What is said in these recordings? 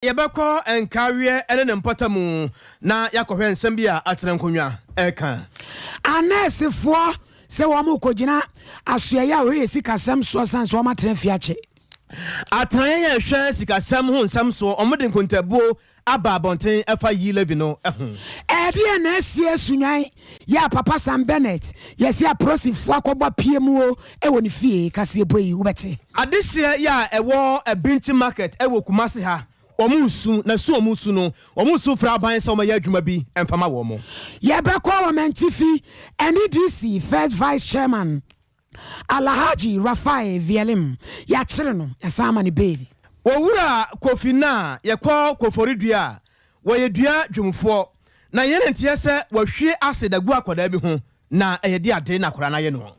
Yɛbɛkɔ Nkaweɛ ne ne mpɔtamu na yɛakɔhwɛ nsɛm bi a Atena Nkonnwa reka. Anɛɛsefoɔ sɛ wɔrekɔgyina asoɛeɛ a wɔhwɛ yɛ sikasɛm soɔ sane sɛ wɔatena fie akyɛ. Atenaeɛ yɛ hwɛ sikasɛm ho nsɛm soɔ, wɔde nkontabuo aba abɔnten ɛfa Yi Levy no ho. Ɛdeɛn na asie Sunyani yɛ a Papa Sam Bennett yɛse aprosifoɔ akɔbɔ apue mu o wɔ ne fie kaseɛbɔ yi wobɛte. Adehyeɛ yɛ a ɛwɔ Abinkyi market wɔ Kumasi ha, wɔn resu, na su a wɔn resu no, wɔn resu frɛ aban sɛ wɔmmɛyɛ adwuma bi mfa ma wɔn. Yɛbɛkɔ wɔ Mantifi ɛne DC First Vice Chairman Alhaji Rafai Vielim, yɛakyere no, yɛasan ama no beeli. Owura Kofi Naa yɛkɔ Koforidua a, wɔyɛ dua dwumfoɔ, na yɛn nteɛ sɛ wahwie acid agu akwadaa bi ho na ɛyɛ de ade na akwadaa no ayɛ no.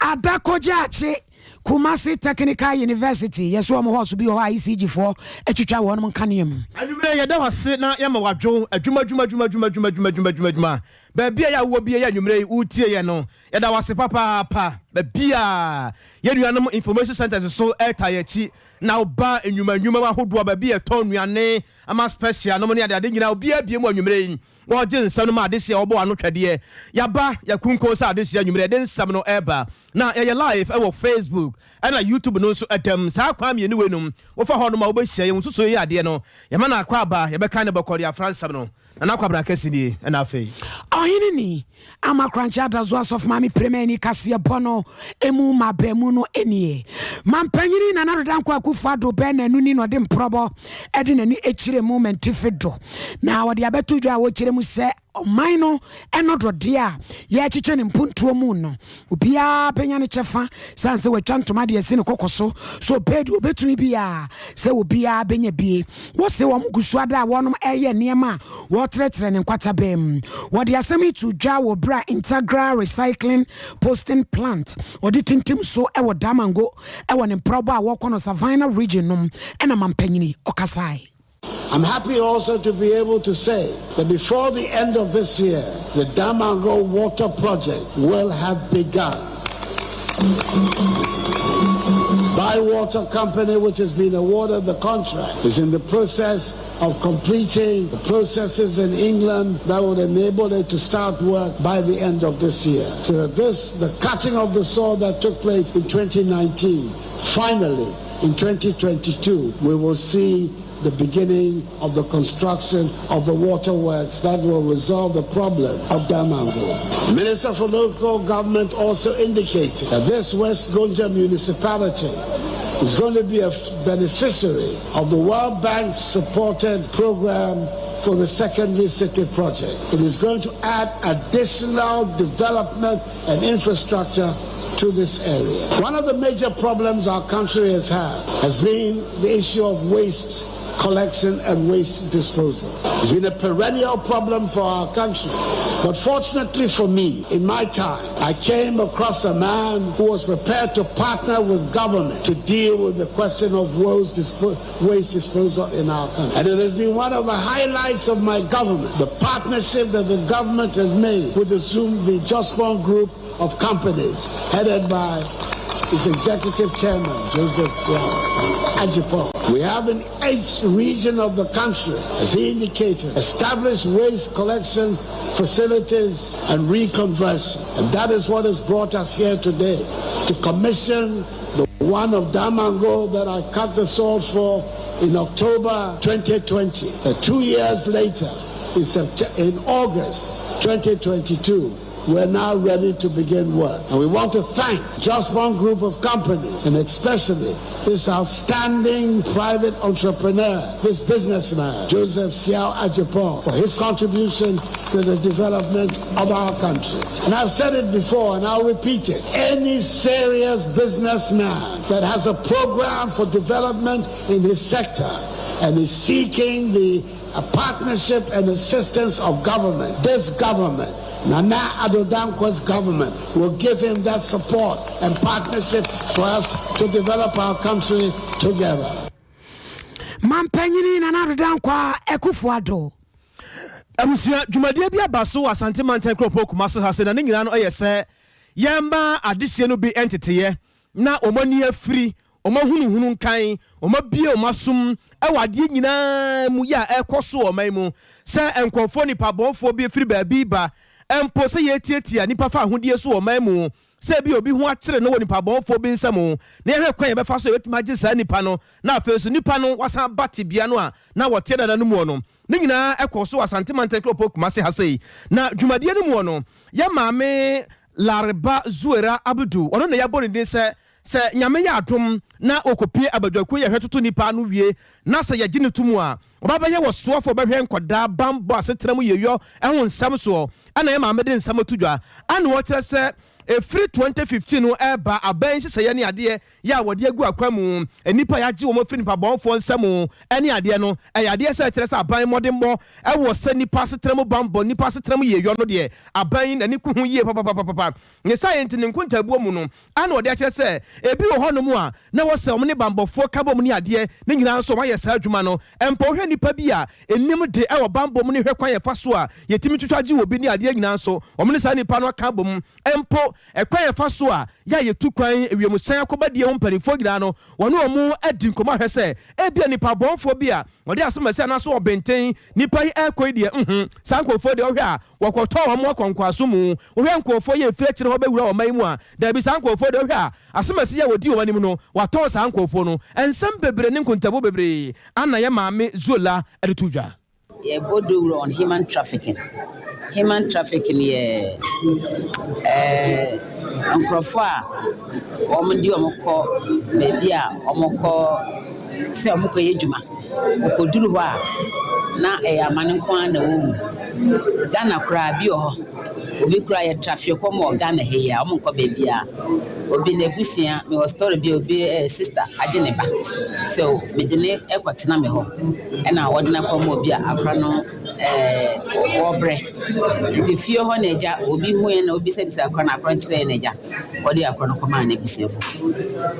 Adako Gyakye, Kumasi Technical University, yɛso wɔn hɔɔso bi wɔ hɔ a ECG foɔ atwitwa wɔn nkanea mu. Anwummerɛ yɛda wo ase na yɛma wo adwo, adwuma adwuma adwuma adwuma adwuma adwuma adwuma adwuma adwuma, baabi a yɛ a wowɔ biara yɛ anwummerɛ yi woretie yɛn no yɛda wo ase papaapa, baabi a yɛn nuanom information centers so ɛretaa yɛn akyi na woba nnwuma nnwuma mu ahodoɔ baabi a yɛtɔn nnuane ama special nom ne adeade nyinaa obiara bie mu anwummerɛ yi Wɔregye nsɛm no ma adehyeɛ a wɔbɔ ano twɛdeɛ. Yɛaba, yɛakunkun sɛ adehyeɛ anwummerɛ yɛde nsɛm no reba. Na yɛyɛ live wɔ Facebook ɛna YouTube no nso ɛdam. Saa kwan mmienu wei nom, wofa hɔ nom a wobɛhyia yɛn. Wo nsusuiɛ yɛ adeɛ no, yɛma no akwaaba, yɛbɛkan no bɔkɔɔ de afra nsɛm no. Nana Kwabena Kɛse nie, ɛna afei. Ɔhene ni, Ama Korankye Adazo Asɔfo Maame Premani kaseɛbɔ no emu mmabamu no nie. Mampanyini Nana Addo Dankwa Akufo Addo bɛɛ nanu ni na ɔde mprɔbɔ de n'ani kyerɛ mu Mantifi do na ɔde abɛto dwa a wɔkyerɛ mu sɛ ɔman no nnɔdɔdeɛ a yɛrekyekyɛ no mpuntuo mu no obiara bɛnya ne kyɛfa sane sɛ watwa ntoma de asi ne koko so so ɔpɛ deɛ ɔbɛtumi biara sɛ obiara bɛnya bie. Wɔse wɔn gu so ada a wɔnom ɛreyɛ nneɛma a wɔretrɛtrɛ ne nkwatabaa mu. Wɔde asɛm yi too dwa wɔ berɛ a Integral Recycling Posting Plant ɔde tintim so wɔ Damango wɔ ne mprɔbɔ a wɔkɔ no Savannah Region nom na mampanyini ɔkasae. I'm happy also to be able to say that before the end of this year, the Damango Water Project will have begun. Bywater Company, which has been awarded the contract, is in the process of completing the processes in England that would enable it to start work by the end of this year. So that this, the cutting of the sword that took place in 2019, finally, in 2022, we will see the beginning of the construction of the waterworks that will resolve the problem of Damango. Minister for Local Government also indicated that this West Gonja municipality is going to be a beneficiary of the World Bank supported program for the secondary city project. It is going to add additional development and infrastructure to this area. One of the major problems our country has had has been the issue of waste collection and waste disposal. It's been a perennial problem for our country. But fortunately for me, in my time, I came across a man who was prepared to partner with government to deal with the question of waste, waste disposal in our country. And it has been one of the highlights of my government, the partnership that the government has made with the Zoom, the Jospong Group of companies, headed by its executive chairman, Joseph Agyepong. We have in each region of the country, as he indicated, established waste collection facilities and reconversion. And that is what has brought us here today, to commission the one of Damango that I cut the sword for in October 2020. Uh, two years later, in, September, in August 2022, we're now ready to begin work. And we want to thank Just One Group of Companies, and especially this outstanding private entrepreneur, this businessman, Joseph Siaw Agyepong, for his contribution to the development of our country. And I've said it before, and I'll repeat it. Any serious businessman that has a program for development in his sector and is seeking the partnership and assistance of government, this government, Nana Addo Dankwa's government will give him that support and partnership for us to develop our country together. Mampanyini Nana Addo Dankwa Akufo Addo. Abusua dwumadie bi aba so wɔ Asante Mantam kuropɔn Kumasi ha se na ne nyinaa no yɛ sɛ yɛmma adehyeɛ no bi nteteɛ na wɔn ani afiri, wɔn ahunuhunu nkan, wɔn abue wɔn asom wɔ adeɛ nyinaa mu yɛ a ɛrekɔ so wɔ ɔman mu sɛ nkurɔfoɔ nnipa bɔnfoɔ bi firi baabi ba mpo sɛ yɛretiatia nnipa fa ahodie so wɔ ɔman mu sɛ ebia obi ho akyere no wɔ nipa bɔnfoɔ bi nsam na yɛhwɛ kwan a yɛbɛfa so a yɛbɛtumi agye saa nipa no na afei nso nipa no wasan aba tebea no a na wɔteɛ dada no muɔ no. Ne nyinaa ɛkɔɔ so wɔ Asante Mantam Kuropɔn Kumasi ha sei. Na dwumadie no muɔ no, yɛ maame Lareba Zuera Abdu, ɔno na yɛabɔ ne din sɛ Sɛ Nyame yɛ adom na wɔkɔpue abadwakuo yi a ɛhwɛ toto nnipa ano wie na sɛ yɛgye no to mu a, ɔba bɛyɛ wɔsoafoɔ ɔbɛhwɛ nkɔdaa banbɔ asetena mu yieyɔ ho nsɛm soɔ. Ɛna yɛ maame de nsɛm ato dwa ana ɔkyerɛ sɛ ɛfiri 2015 no ɛreba aban nhyehyɛeɛ ne adeɛ yɛ a wɔde agu akwan mu, nnipa a yɛagye wɔn afiri nnipa bɔnfoɔ nsa mu ne adeɛ no, ɛyɛ adeɛ sɛ ɛkyerɛ sɛ aban mmɔdenbɔ wɔ sɛ nnipa asetena mu banbɔ, nnipa asetena mu yieyɔ no deɛ aban yi n'ani ku ho yie papapapapa. Ne saa nti ne nkontaabuo mu no, a na ɔde akyerɛ sɛ ebi wɔ hɔnom a na ɛwɔ sɛ wɔn ne banbɔfoɔ ka bom ne adeɛ, ne nyinaa nso wɔayɛ saa adwuma no. Mpo wohwɛ nnipa bi a nnim de wɔ banbɔ mu ne hwɛ kwan a yɛfa so a yɛtumi twitwa gye obi ne adeɛ nyinaa nso wɔn ne saa nnipa no aka abom. Mpo ɛkwan a yɛfa so a yɛ a yɛtu kwan wiemhyɛn akɔbadie ho mpanimfoɔ nyinaa no wɔne wɔn adi nkɔmmɔ ahwɛ sɛ ebia nnipa bɔnfoɔ bi a wɔde asɛm asi anaasɛ ɔbenten nnipa yi ɛrekɔ yi deɛ nhu saa nkurɔfoɔ deɛ wohwɛ a wɔkɔtɔ wɔn akɔ nkoasom mu. Wohwɛ nkurɔfoɔ yi a ɛfiri akyire hɔ bɛwura ɔman yi mu a, daabi, saa nkurɔfoɔ deɛ wohwɛ a, asɛm a ɛsɛ yɛ a wɔdi wɔn anim no, wɔatɔn saa nkurɔfoɔ no. Nsɛm bebree ne nkontabuo bebree ana yɛn maame Zola de to dwa. Yɛbɔ dawuro on human trafficking. Human trafficking yɛ nkurɔfoɔ a wɔde wɔn kɔ baabi a wɔkɔ sɛ wɔkɔyɛ adwuma. Wɔkɔduru hɔ a, na ɛyɛ amane nko ara na ɛwɔ mu. Ghana koraa bi wɔ hɔ. Obi koraa yɛtra fie kɔm wɔ Ghana ha yi a, wɔnkɔ baabiara. Obi n'abusua, mewɔ story bi a obi eh, sister agye ne ba. So mede ne kɔtena me hɔ. Ɛna wɔde no akɔma obi a akora no eh, wɔbrɛ. Nti fie hɔ na agya, obi huiɛ na obisabisa akora no, akora no kyerɛɛ n'agya. Ɔde akora no kɔmaa n'abusuafo.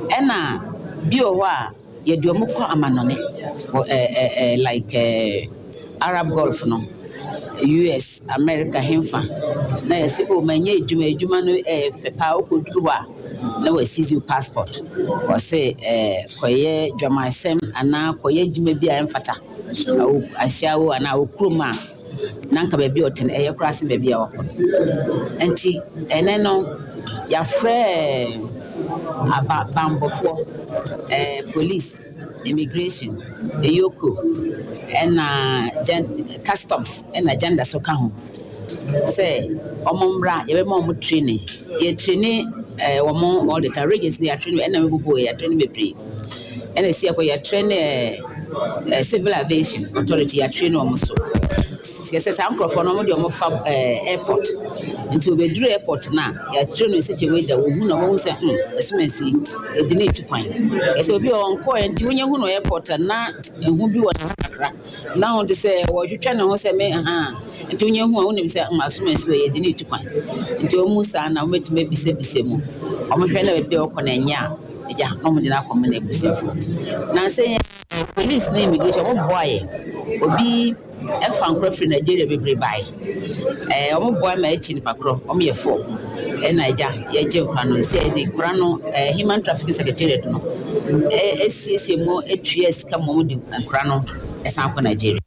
Ɛna bi wɔ hɔ a, Yɛde ɔmo kɔ amanɔne wɔ ɛ ɛ ɛ like ɛ Arab Gulf no, US, America henfa na yɛse oh manya adwuma, adwuma no ɛyɛ fɛ paa wokɔduru hɔ a na wɔasizi wo passport wɔse ɛ kɔyɛ dwamansɛm anaa kɔyɛ adwuma bi a ɛmfata ahyia wo anaa wo kurom a na anka baabi a ɔte no ɛyɛ koraa sen baabi a wakɔ no. Nti ɛnɛ no yɛafrɛ aba banbɔfoɔ, ɛɛ police, immigration, EOCO ɛna gen customs ɛna gender so ka ho sɛ wɔn mmra yɛbɛma wɔn training. Yɛ traini ɛɛ wɔn all the time. Regions no yɛ traini ɛna mebobɔ yɛ traini bebree. Ɛna esi akɔ yɛ traini ɛɛ. Eh, civil aviation authority yɛatrain wɔn so yɛsɛ saa nkurɔfoɔ no wɔn deɛ wɔn fa eh, airport nti wɔbɛduru airport no a yɛatrain no sɛ wei da wɔhu na wɔhu sɛ hmm ɛsomasi ɛdi ne etu kwan ɛsɛ obi a ɔnkɔɛ nti wonya hu no airport a na ehu bi wɔ ne ho kakra na ho te sɛ wɔtwitwa ne ho sɛ me ha nti wonya hu a wonim sɛ hmm asomasi wɔ yɛde ne etu kwan nti wɔn mu saa na wɔbɛtumi abisabisa mu wɔhwɛ na baabi a wɔkɔ no ɛnyɛ a Agya na wɔde no akɔma n'abusuafo. Nnansa yi ara, police ne immigration wɔboa yɛ. Obi fa nkorɔ firi Nigeria bebree bae. Ɛɛ wɔboa ma akyi nipa korɔ, wɔyɛ four. Ɛna agya yɛgye nkora no. Sɛ yɛde nkora no ɛɛ Human Trafficking Secretariat no ɛsiesie mu atua sika ma wɔde nkora no ɛsan kɔ Nigeria.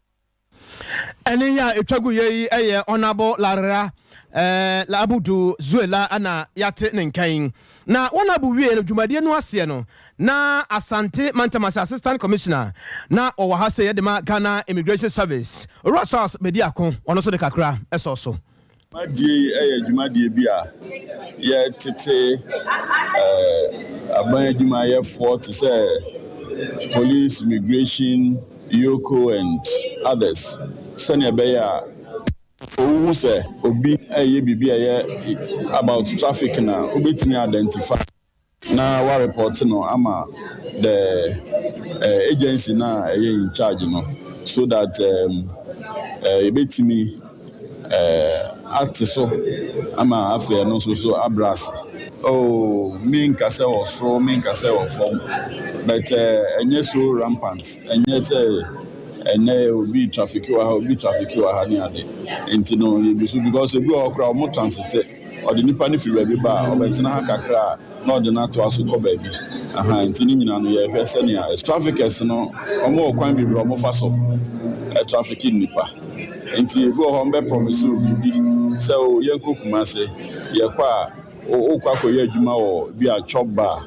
Ɛne yi a ɛtwa gu yɛ yi yɛ Honourable Larera eh, Abudu Zuela na yɛate ne nka yi. Na wɔn abu wie no dwumadie no aseɛ no, na Asante Mantam ase Assistant Commissioner na ɔwɔ ha sɛ yɛde ma Ghana Immigration Service, Owura Charles Bediako, ɔno nso de kakra sɔɔ so. Dwumadie yi yɛ dwumadie bi a yɛtete aban adwumayɛfoɔ te sɛ police, immigration, EOCO and others sɛdeɛ ɛbɛyɛ a wohu sɛ obi reyɛ biribi a ɛyɛ about traffic no a wobɛtumi identify. Na wa report no ama the agency no a ɛyɛ in charge no so that yɛbɛtumi ate so ama afei ɛno nso so abrɛ ase. Oh, me nka sɛ wɔ soro, me nka sɛ wɔ fam, but ɛnyɛ so rampant, ɛnyɛ sɛ ɛnɛ obi traffic wɔ ha, obi traffic wɔ ha ne ade, nti no yɛgu so because ebi wɔ hɔ koraa wɔn transite. Ɔde nipa no firi baabi ba a, ɔbɛtena ha kakra a, na ɔde no atoa so kɔ baabi. Ahaa, nti ne nyinaa no yɛhwɛ sɛnea traffickers no wɔn wɔ kwan bebree a wɔfa so trafficke nnipa. Nti ebi wɔ hɔ wɔbɛ promise wo biribi sɛ o yɛnkɔ Kumasi, yɛkɔ a wokɔ akɔyɛ adwuma wɔ bi a chop bar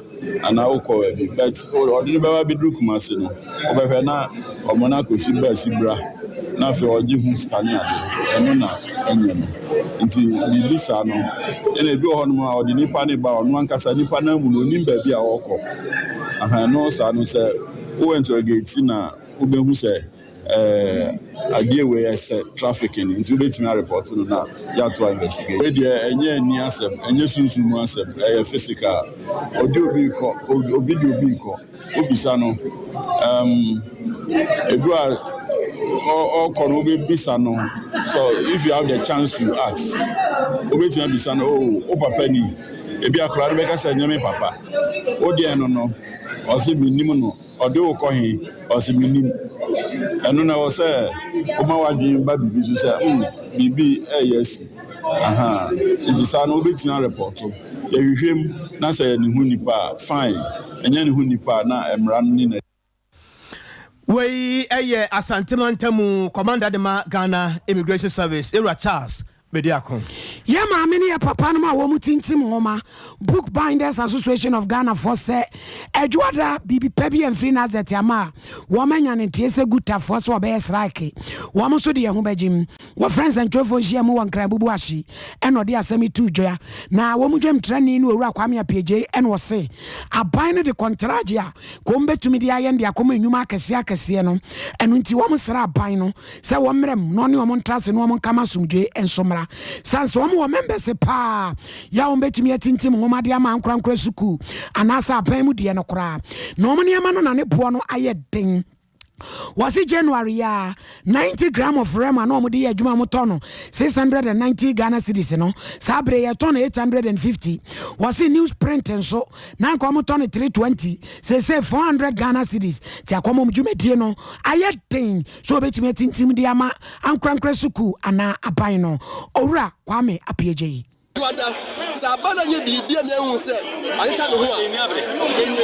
anaa wokɔ baabi but ɔde no bɛba abɛduru Kumasi no wobɛhwɛ na ɔmo no akɔsi bus bra na afei ɔgye ho sika ne ade ɛno na ɛnyɛ no nti biribi saa no ɛna ebi wɔ hɔnom a ɔde nipa ne ba ɔno ankasa nipa no amu no onim baabi a ɔrekɔ aha ɛno saa no sɛ wo interrogate na wobɛhu sɛ ɛɛ adeɛ wei ɛsɛ trafficking nti wobɛtumi areport no na yɛatoa investigate. Wei deɛ ɛnyɛ ani asɛm, ɛnyɛ sunsum mu asɛm, ɛyɛ physical. Ɔde obi rekɔ, obi de obi rekɔ, wobisa no um, edu a ɔkɔ no wobɛbisa no, so if you have the chance to ask, wobɛtumi abisa no, oh, wo papa ni, ebi akwadaa no bɛka sɛ ɛnyɛ me papa, wo deɛ no no, ɔse mennim no. Ɔde wo kɔ he? Ɔse, Mennim. Ɛno no ɛwɔ sɛ woma w'adwene ba biribi so sɛ, hmm, biribi reyɛ asi. Ahaa. Nti saa no wobɛtumi arepɔto. Yɛhwehwɛ mu na sɛ ɛyɛ ne ho nipa a, fine. Ɛnyɛ ne ho nipa a, na mmara no ne no adi. Wei yɛ Asante mantamu Commander de ma Ghana Immigration Service, Ewura Charles Bediako. Yɛn maame ne yɛn papanom a wɔtintim nwoma, Book Binders Association of Ghana foɔ sɛ Adwoada biribi pa bi amfiri Nazareth amma a, wɔn anya no nteɛ sɛ Guta foɔ sɛ wɔbɛyɛ sraeke. Wɔn nso de yɛn ho bɛgyem. Wɔfrɛ nsɛntwerɛfoɔ nhyiamu wɔ Nkran Bubuahye ɛna ɔde asɛm yi too dwa. Na wɔn dwamtrani ne Owura Kwame Appiagyei ɛna ɔse aban no de kɔntragye a wɔn bɛtumi de ayɛ no de akɔma nnwuma akɛseɛ akɛseɛ no. Ɛno nti wɔn srɛ aban no sɛ wɔmmra mu na ɔne wɔn ntra ase na wɔn nkama asomdwoe nso mmra. Sane sɛ wɔn wɔ members paa yɛ a wɔn bɛtumi atintim nwoma de ama ankorankora sukuu anaasɛ aban mu deɛ no koraa. Na wɔn nneɛma no na ne boɔ no ayɛ den. Wɔse January yi ara, 90 gram of rem a na wɔde yɛ adwuma a wɔtɔ no 690 Ghana cedis no, saa bere yi yɛtɔ no 850. Wɔse news print nso, na anka wɔtɔ no 320, seesei 400 Ghana cedis. Nti akɔmɔm dwumadie no ayɛ den. So obetumi atintim de ama ankorankoro sukuu anaa aban no? Owura Kwame Appiagyei. Dwoada, sɛ aba no anyɛ biribi a meahu sɛ akeka ne ho a,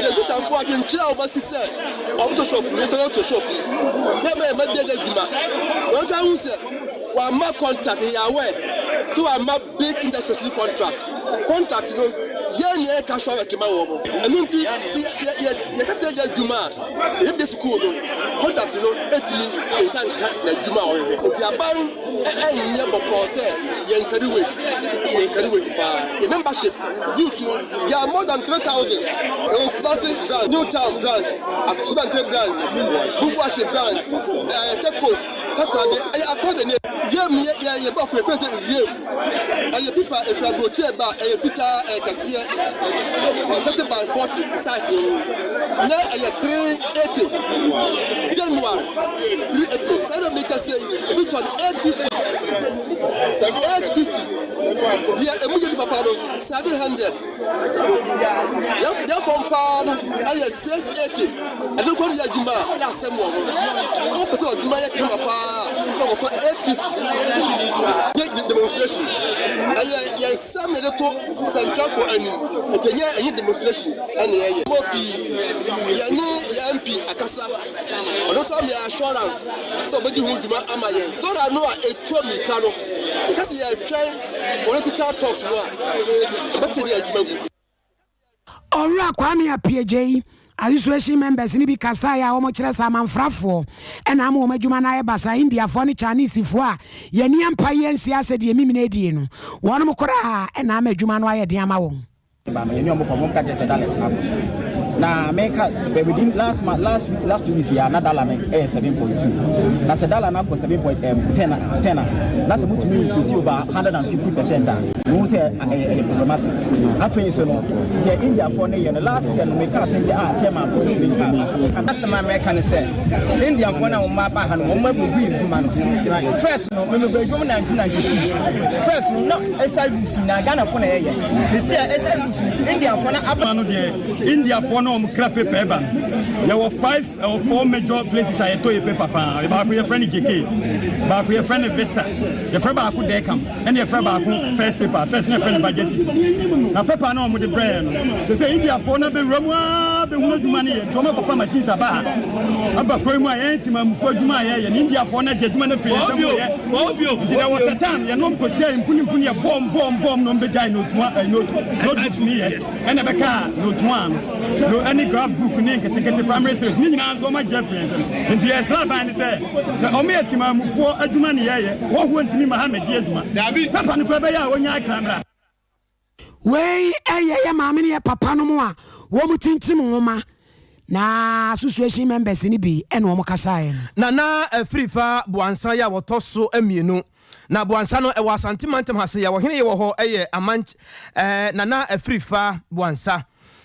yɛ Judafo adwenkyerɛ a wɔasi sɛ wɔbɛtɔ shop no, yɛsan atɔ shop no, na ɛma yɛn mma bi anya adwuma. Wɔn nso ahu sɛ wɔamma contract, yɛyɛ aware sɛ wɔamma big industries no contract. Contract no, yɛn na yɛyɛ casual work ma wɔn. Ɛno nti, sɛ yɛka sɛ yɛnyɛ adwuma a, Yɛbɛbue sukuu no, contact no ntumi nsa nka n'adwuma a ɔhwehwɛ. Nti aban nyɛ bɔkɔɔ sɛ yɛn carry weight, yɛn carry weight paa. Yɛn membership, youth no, they are more than 3,000. Yɛwɔ Kumasi branch, New Town branch, Sudante branch, Bubuashie branch, ɛɛ Cape Coast, Takoradi, ɛyɛ across the nation. Wiem yɛ yɛ yɛ bɔfo yɛfrɛ sɛ wiem. Ɛyɛ pipa efiri aburokyire ba ɛyɛ fitaa ɛyɛ kɛseɛ 30 by 40 size no no na ɛyɛ 380 January 380 saa na mi kɛseɛ yi ebi tɔ no 850 850 deɛ emu yɛ di papa no 700 Yɛn fam paa no yɛ 680. Ɛno nko yɛ adwuma a na asɛm wɔ ho. Wopɛ sɛ w'adwuma yɛ kama paa a, na wɔtɔ 850. Yɛ demonstration. Ɛyɛ yɛn nsɛm na yɛde to sɛnkyerɛwfo anim. Nti ɛnyɛ ɛnyɛ demonstration na yɛyɛ. Mmɔ pii. Yɛne yɛn MP akasa. Ɔno nso ama yɛn assurance sɛ ɔbɛdi ho dwuma ama yɛn. Dɔla no a ɛtu ammirika no, yɛka sɛ yɛretwɛn Political talks no a, ɛbɛte ne adwuma gu. Owura Kwame Appiagyei, Association members no bi kasaeɛ a wɔkyerɛ sɛ amanfrafoɔ na ama wɔn adwuma no ayɛ basaa, Indiafoɔ ne Chinesefoɔ a yɛn ani ampa yi ansi asɛ deɛ memene adie no, wɔnom koraa na ama adwuma no ayɛ den ama wɔn. Ba no yɛne ɔmo kɔ ɔmo ka kyerɛ sɛ dollars no akɔ so na meka sɛ within last month last week last 2 weeks yɛ na dollar no ɛyɛ 7.2 na sɛ dollar no akɔ 7.10 10 a na sɛ motumi increase over 150% a mehu sɛ ɛyɛ ɛyɛ problematic. Afei nso no deɛ Indiafoɔ no yɛ no last year no meka asɛm bi a chairman foɔ no ne Asɛm a mɛka ne sɛ Indiafoɔ no a wɔn aba ha no wɔn abubu adwuma no. First no memeba adwuma 1992 first no na ɛsa books nyinaa Ghanafoɔ na ɛyɛ. Mesi a ɛsɛ books no Indiafoɔ na aba. No deɛ Indiafoɔ na wɔn kra paper ɛba no. Yɛwɔ five or four major places a yɛtɔ yɛ paper paa. Baako yɛfrɛ no JK, baako yɛfrɛ no Vista, yɛfrɛ baako Decam, ɛna yɛfrɛ baako First Paper. First na yɛfrɛ no Budget City. Na paper no a wɔde brɛɛ no, sɛ sɛ Indiafoɔ no abɛwura mu ara bɛhunu adwuma no yɛ, nti wɔakɔfa machines aba ha. Aba kwan mu a yɛn temamufoɔ adwuma a yɛyɛ no, Indiafoɔ no agye adwuma no afiri yɛn nsam yɛ. Nti there was a time yɛne wɔn kɔhyiae mpunimpu yɛ bɔm bɔm bɔm na wɔbɛgyae note one, eh, note, notebooks no yɛ. Ɛna ɛbɛkaa note one no ɛne graph book ne nketenkete primary series ne nyinaa nso wɔn agye afiri yɛn nsam. Nti yɛsrɛ aban no sɛ sɛ wɔn yɛ temaamufoɔ adwuma ne yɛyɛ, hɔhoɔ ntumi mma ha mmɛgye adwuma. Paper no koraa ɛbɛyɛ a wɔnya akra mmra. Wei yɛ yɛ maame ne yɛ papa nom a wɔn tintim nwoma na association members no bi na wɔn kasaeɛ no. Nana Afrifa Boansa yɛ a wɔtɔ so mienu. Na Boansa no ɛwɔ Asante mantam ha se yɛ ɔhene yɛ wɔ hɔ ɛyɛ Amanky ɛɛ Nana Afrifa Boansa.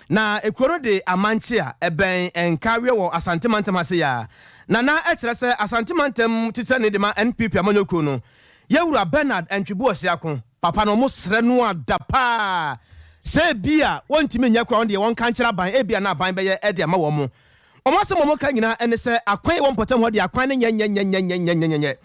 Na ekuro no de Amankye a ɛbɛn Nkaweɛ wɔ Asante mantam ha se yɛ a Nana ɛkyerɛ sɛ Asante mantam titenani de ma NPP amanyɔkuo no Yɛwura Bernard Antwi Boasiako. Papa no ɔmo srɛ no ada paa sɛ ebia wɔntumi nyɛ koraa ɔno deɛ wɔnka nkyerɛ aban ebia na aban bɛyɛ de ama wɔn. Wɔn asɛm a wɔka nyinaa ɛne sɛ akwan ɛwɔ mpɔtam hɔ deɛ akwan no nyɛ nyɛ nyɛ nyɛ nyɛ nyɛ nyɛ nyɛ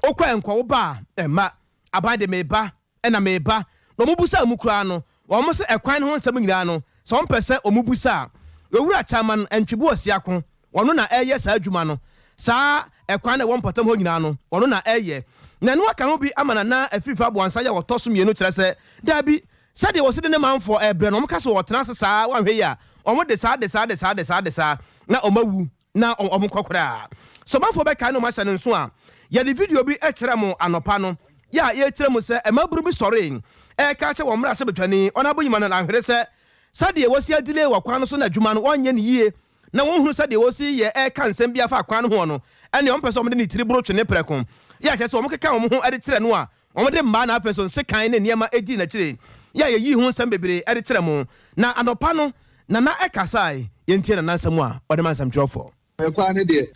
wokɔ a ɛnkɔ woba a ɛmma aban de meba ɛna meba na wɔn busaa mu koraa no wɔn se ɛkwan no ho nsɛm nyinaa no sɛ wɔn pɛ sɛ wɔn busa a Owura Chairman Antwibu Osiako Ɔno na ɛreyɛ saa adwuma no. Saa ɛkwan no a ɛwɔ mpɔtam hɔ nyinaa no, ɔno na ɛreyɛ. Na ɛno aka ho bi ama Nana Afirifa Aboansa yɛ a ɔtɔ so mmienu kyerɛ sɛ, Dabi, sɛdeɛ wɔsi de ne manfoɔ rebrɛ no, wɔka sɛ wɔtena ase saa a, wɔanhwɛ yie a, wɔde saa de saa de saa de saa de saa na wɔawu na wɔkɔ koraa. Sɛ ɔmanfoɔ bɛkae na wɔahyɛ no nso a, yɛde video bi kyerɛɛ mo anɔpa no, yɛ a yɛrekyerɛ mu sɛ mmabunu bi sɔree reka akyerɛ wɔn mmarahyɛbadwani, Honourable Emmanuel Ahwere sɛ, sɛdeɛ wɔsi adelay wɔ kwan no so na adwuma no wɔnyɛ no yie na wɔnhunu sɛdeɛ wɔsi yɛ reka nsɛm bi afa akwan no hoɔ no, ɛnneɛ wɔmpɛ sɛ wɔde ne tiri boro twene prɛko. Yɛ a kyerɛ sɛ wɔkeka wɔn ho de kyerɛ no a, wɔde mmaa na afei nso nsekan ne nneɛma dii n'akyire. Yɛ a yɛyii ho nsɛm bebree de kyerɛ mo. Na anɔpa no, Nana kasae. Yɛntie Nana nsɛm a ɔde ma nsɛmtwerɛfoɔ. Ɛkwan no deɛ,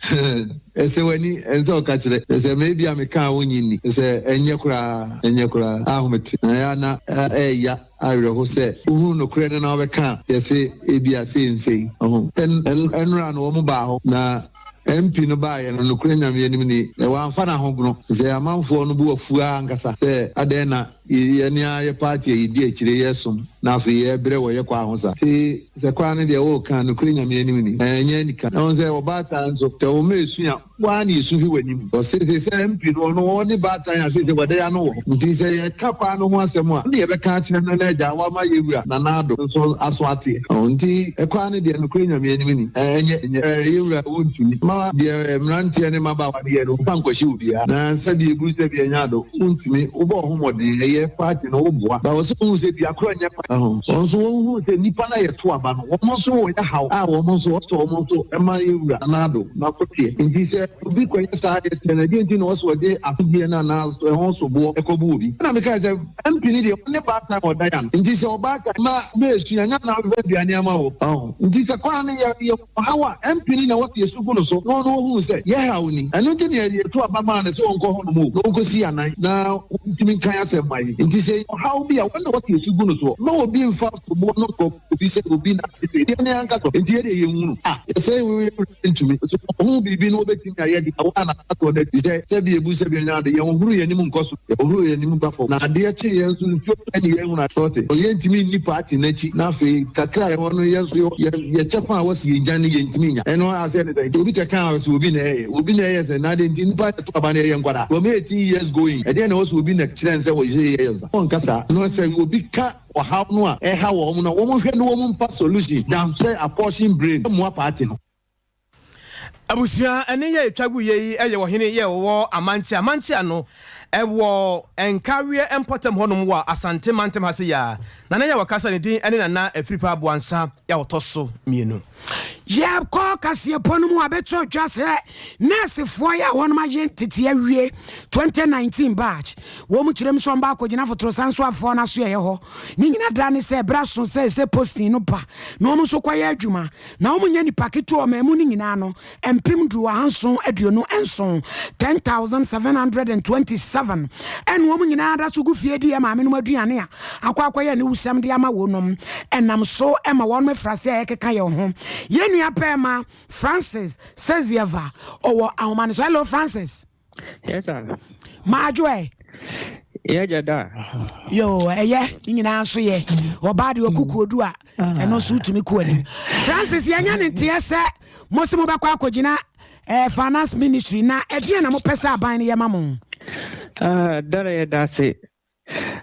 ɛsɛ w'ani, ɛnsɛ ɔka kyerɛ. Sɛ ebia meka a wonnye nni. Sɛ ɛnyɛ koraa, ɛnyɛ koraa. Ahomete, na ɛyɛ a na ɛɛya awerɛho sɛ wohunu nokorɛ no na wobɛka a, yɛse ebia sei ne sei. Ɔho. Ɛnora no wɔn baa hɔ, na MP no baeɛ no, nokorɛ Nyame anim nie, wamfa n'ahogono. Sɛ amanfoɔ no bo afu ara ankasa sɛ adɛn na Yɛn ara yɛ party a yɛdi akyire yɛsom na afei yɛbrɛ wɔ yɛ kwaa ho saa. Nti sɛ kwaa no deɛ woka a nokorɛ Nyame anim ni ɛnyɛ anika. Na wohu sɛ ɔbaatan nso sɛ wo mma ɛsu a wo ara na ɛsu hwe w'anim. Ɔse sɛ MP no ɔno ɔne baatan a seisei wɔda yɛ ano wɔ hɔ. Nti sɛ yɛka kwaa no ho asɛm a ɔno na yɛbɛka akyerɛ no na agya wama yɛ wura Nana Addo nso aso ateɛ. Nti kwaa no deɛ nokorɛ Nyame anim ni ɛnyɛ yɛ wura wontumi ma deɛ mmeranteɛ ne mmabaawa no yɛ no mfa nkɔhyɛ obiara na sɛdeɛ ɛbu sɛdeɛ ɛnyɛ ado. Wontumi, wobɔ wo ho mmɔden, ɛyɛ party no woboa, but wɔsɛ wohu sɛ dua korɔ nyɛ pa ho. Wɔn nso wɔnhunu sɛ nnipa no a yɛto aba no, wɔn nso wɔyɛ haw a wɔn nso wɔsɛ wɔn nso ma yɛn wura Nana Addo n'akoteɛ. Nti sɛ obi kɔyɛ saa adeɛ sɛɛ no, ɛdeɛn nti na wɔsɛ wɔde asodeɛ no anaa ɛho soboɔ kɔbu obi? Ɛna mekae sɛ MP no deɛ ɔne baatan a ɔda yɛn ano, nti sɛ ɔbaatan ma bɛɛsua, nyɛ na ɔbɛfa aduane ama wo. Nti sɛ kwan no yɛ yɛ. Ɔhaw a ɛmpene na wɔde asu gu no so na ɔno ohuu sɛ yɛ haw ni. Ɛno nti na yɛto aba maa no sɛ ɔnkɔ hɔnom o, na onkosi anan na ontumi nkan asɛm mma yi. Nti sɛ ɛyɛ ɔhaw bi a, wɔn na wɔde asu gu no soɔ. Mma obi mfa soboɔ no nkɔ obi sɛ obi na afei deɛ ne ankasa nti yɛdeɛ yɛnhunu. Ah, yɛsɛe wo yɛ werɛ ntumi. So ɔhuu biribi na ɔbɛtumi ayɛ deɛ awɔ anaa atoɔ no adi sɛ sɛbi ebu sɛbi ɔnya ade. Yɛnhohoro yɛn anim nkɔ soro, yɛhohoro yɛn anim ba fam. Na adeɛ kye yɛn nso nsuo tɔ ne yɛnhunu ade. Ɔte, yɛntumi nni paati no akyi na afei kakra a yɛwɔ no yɛn nso yɛ yɛ kyɛfa a wɔsi yɛn gya no yɛntumi nya. Ɛno aseɛ ne sɛn? Nti obi kɛka a ɔse obi na ɛyɛ, obi na ɛyɛ sɛn? Na adɛn nti nnipa yɛto aba no yɛyɛ nkwadaa? From 18 years going, ɛdeɛn na ɛwɔ sɛ obi na kyerɛ no sɛ wɔse yɛyɛ nsa? Wɔnka saa. No sɛ obi ka ɔhaw no a ɛha wɔn no a, wɔn hwɛ na wɔn mfa solution than sɛ apportion blame mmoa party no. Abusua ɛne yɛ ɛtwa gu yɛ yi yɛ ɔhene yɛ ɔwɔ Amankyea. Amankyea no ɛwɔ Nkaweɛ mpɔtam hɔ nom wɔ Asante mantam ha sei ara. Nana yɛ ɔkasa ne din ɛne Nana Afrifa Aboansa yɛ ɔtɔ so mienu. Yɛkɔ kaseɛbɔ no mu a, bɛtɔ dwa sɛ nɛɛsefoɔ yi a wɔnom ayɛ ntete awie 2019 batch, wɔn kyerɛ mu sɛ wɔn ba akɔgyina fotorosan soafoɔ no asoɛeɛ hɔ. Ne nyina da ne sɛ berɛ aso sɛ ɛsɛ posting no ba na wɔn nso kɔyɛ adwuma. Na wɔn nyɛ nipa ketewa ɔman mu no nyinaa no, mpem du ahanson aduonu nson, 10,727. 7 ɛna wɔn nyinaa da so gu fie di yɛ maame nom aduane a akɔ akɔyɛ aniwusɛm de ama wɔnom ɛnam so ma wɔnom afiri ase a ɛkeka yɛn ho. Yɛn nua bɛɛma Francis Sezieva ɔwɔ ahoma no so. Hello Francis. Yes sir. Maadwo ɛ. Yɛ gya da. Yo ɛyɛ ne nyinaa nso yɛ ɔbaa deɛ ɔku kuodu a ɛno nso wotumi kɔ anim. Francis yɛnya ne nteɛ sɛ mo se mobɛkɔ akɔgyina eh, finance ministry na ɛdeɛn na mopɛ sɛ aban no yɛ ma mo? Ah, dara yɛ da ase.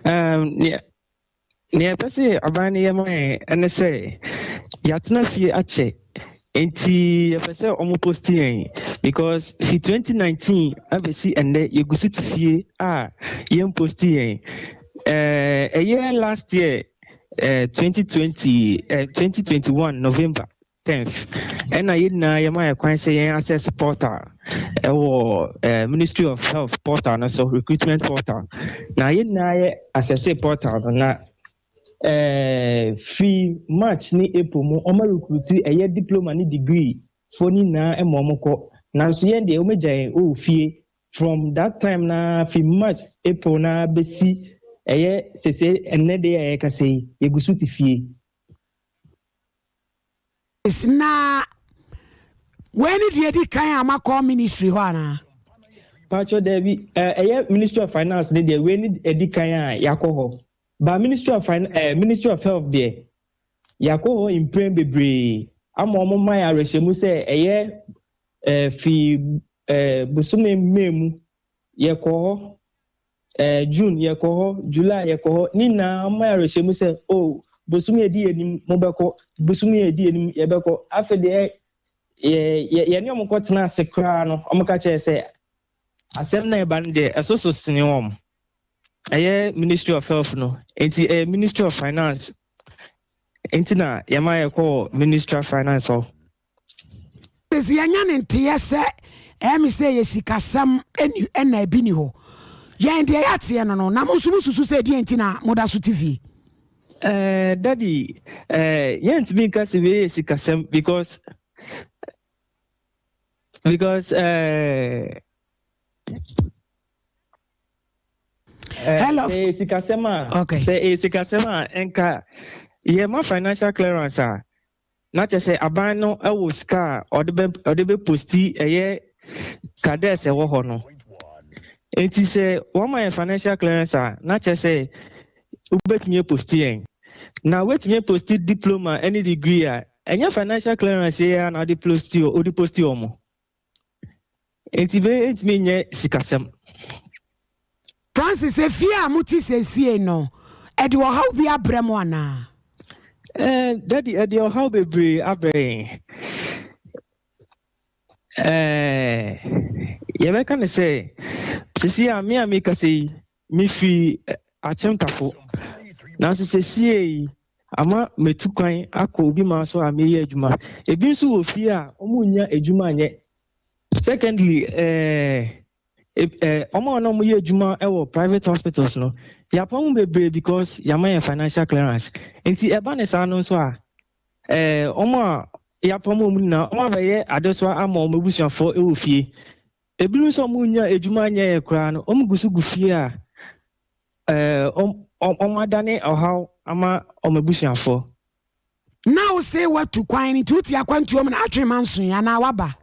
Um, Nea yɛpɛ sɛ aban no yɛ ma yɛn ne sɛ yɛatena fie akyɛ nti yɛpɛ sɛ wɔn post yɛn because fi 2019 abɛsi ɛnnɛ yɛgu so te fie a yɛn post yɛn. Ɛyɛ last year 2020 2021 November 10th ɛna yɛn nyinaa yɛma yɛ kwan sɛ yɛn access portal ɛwɔ eh, Ministry of Health portal no so recruitment portal na yɛn nyinaa yɛ access portal no na eh, fi March ne April mu wɔn recruit ɛyɛ diploma ne degree foɔ no nyinaa ɛma wɔn kɔ nanso yɛn deɛ wɔn agya yɛn wɔ fie from that time na fi March April na bɛsi ɛyɛ sese ɛnnɛ de a yɛkasa yi yɛgu so te fie. Na wei ne deɛ ɛdi kan a makɔ ministry hɔ anaa? Paatwɔ daabi, ɛyɛ Ministry of Finance ne deɛ wei ne ɛdi kan a yɛakɔ hɔ. Ba Ministry of Fin eh, Ministry of Health deɛ yɛakɔ hɔ mprɛn bebree ama wɔn ma yɛ awerɛhyɛmu sɛ ɛyɛ eh, fi eh, bosome May mu yɛkɔ hɔ Eh, June yɛkɔ hɔ, July yɛkɔ hɔ, ne nyinaa ɔma yɛ awerɛhyɛmu sɛ, oh, bosome a ɛdi yɛn anim mobɛkɔ, bosome a ɛdi yɛn anim yɛbɛkɔ. Afei deɛ yɛ, yɛ, yɛne wɔn kɔtena ase koraa no, wɔka kyerɛ sɛ asɛm na ɛba no deɛ ɛso so sene wɔn. Ɛyɛ Ministry of Health no, nti ɛyɛ Ministry of Finance nti na yɛma yɛkɔɔ Ministry of Finance hɔ. Sɛ yɛanya ne nteɛ sɛ ɛyɛ me sɛ ɛyɛ sikasɛm ɛni ɛna ebi ni hɔ. Yɛn deɛ yɛateɛ no no, na mo nso mo susu sɛ ɛdeɛn nti na moda so te fie? Eh, daddy, eh, yɛntumi nka sɛ wei yɛ sikasɛm because because eh, eh, Hello. sɛ ɛyɛ sikasɛm a Okay. sɛ ɛyɛ sikasɛm a ɛnka yɛma financial clearance a Na kyerɛ sɛ aban no wɔ sika a ɔde bɛ ɔde bɛ posti ɛyɛ cadets ɛwɔ hɔ no. Nti sɛ wɔma yɛn financial clearance a, na kyerɛ sɛ wobɛtumi aposti yɛn. Na wobɛtumi aposti diploma ne degree a, ɛnyɛ financial clearance yi ara na wode posti wode posti wɔn. Enti wei ntumi nyɛ sikasɛm. Francis, efie a mote seesei no, ɛde ɔhaw bi abrɛ mo anaa? Eh, Daddy, ɛde ɔhaw bebree abrɛ yɛn. Eh, yɛbɛka no sɛ, sisi a me a mekasa yi, Mifi Akyem-Tafo, nanso seesei ama matu kwan akɔ obi man so a mereyɛ adwuma. Ebi nso wɔ fie a wɔnnya adwuma nyɛ. Secondly, eh, eh, wɔn a na wɔyɛ adwuma wɔ private hospitals no, yɛapam mu bebree because yɛama yɛn financial clearance. Nti ɛba ne saa no nso a, eh, wɔn a yɛapam wɔn nyinaa, wɔn abɛyɛ adesoa ama wɔn abusuafoɔ wɔ fie. Ebinom nso a wɔnnya adwuma nyɛe koraa no, wɔgu so gu fie a wɔadane ɔhaw ama wɔn abusuafoɔ. Na wo se watu kwan nti wote akwantuo mu na atwe manso yi anaa waba?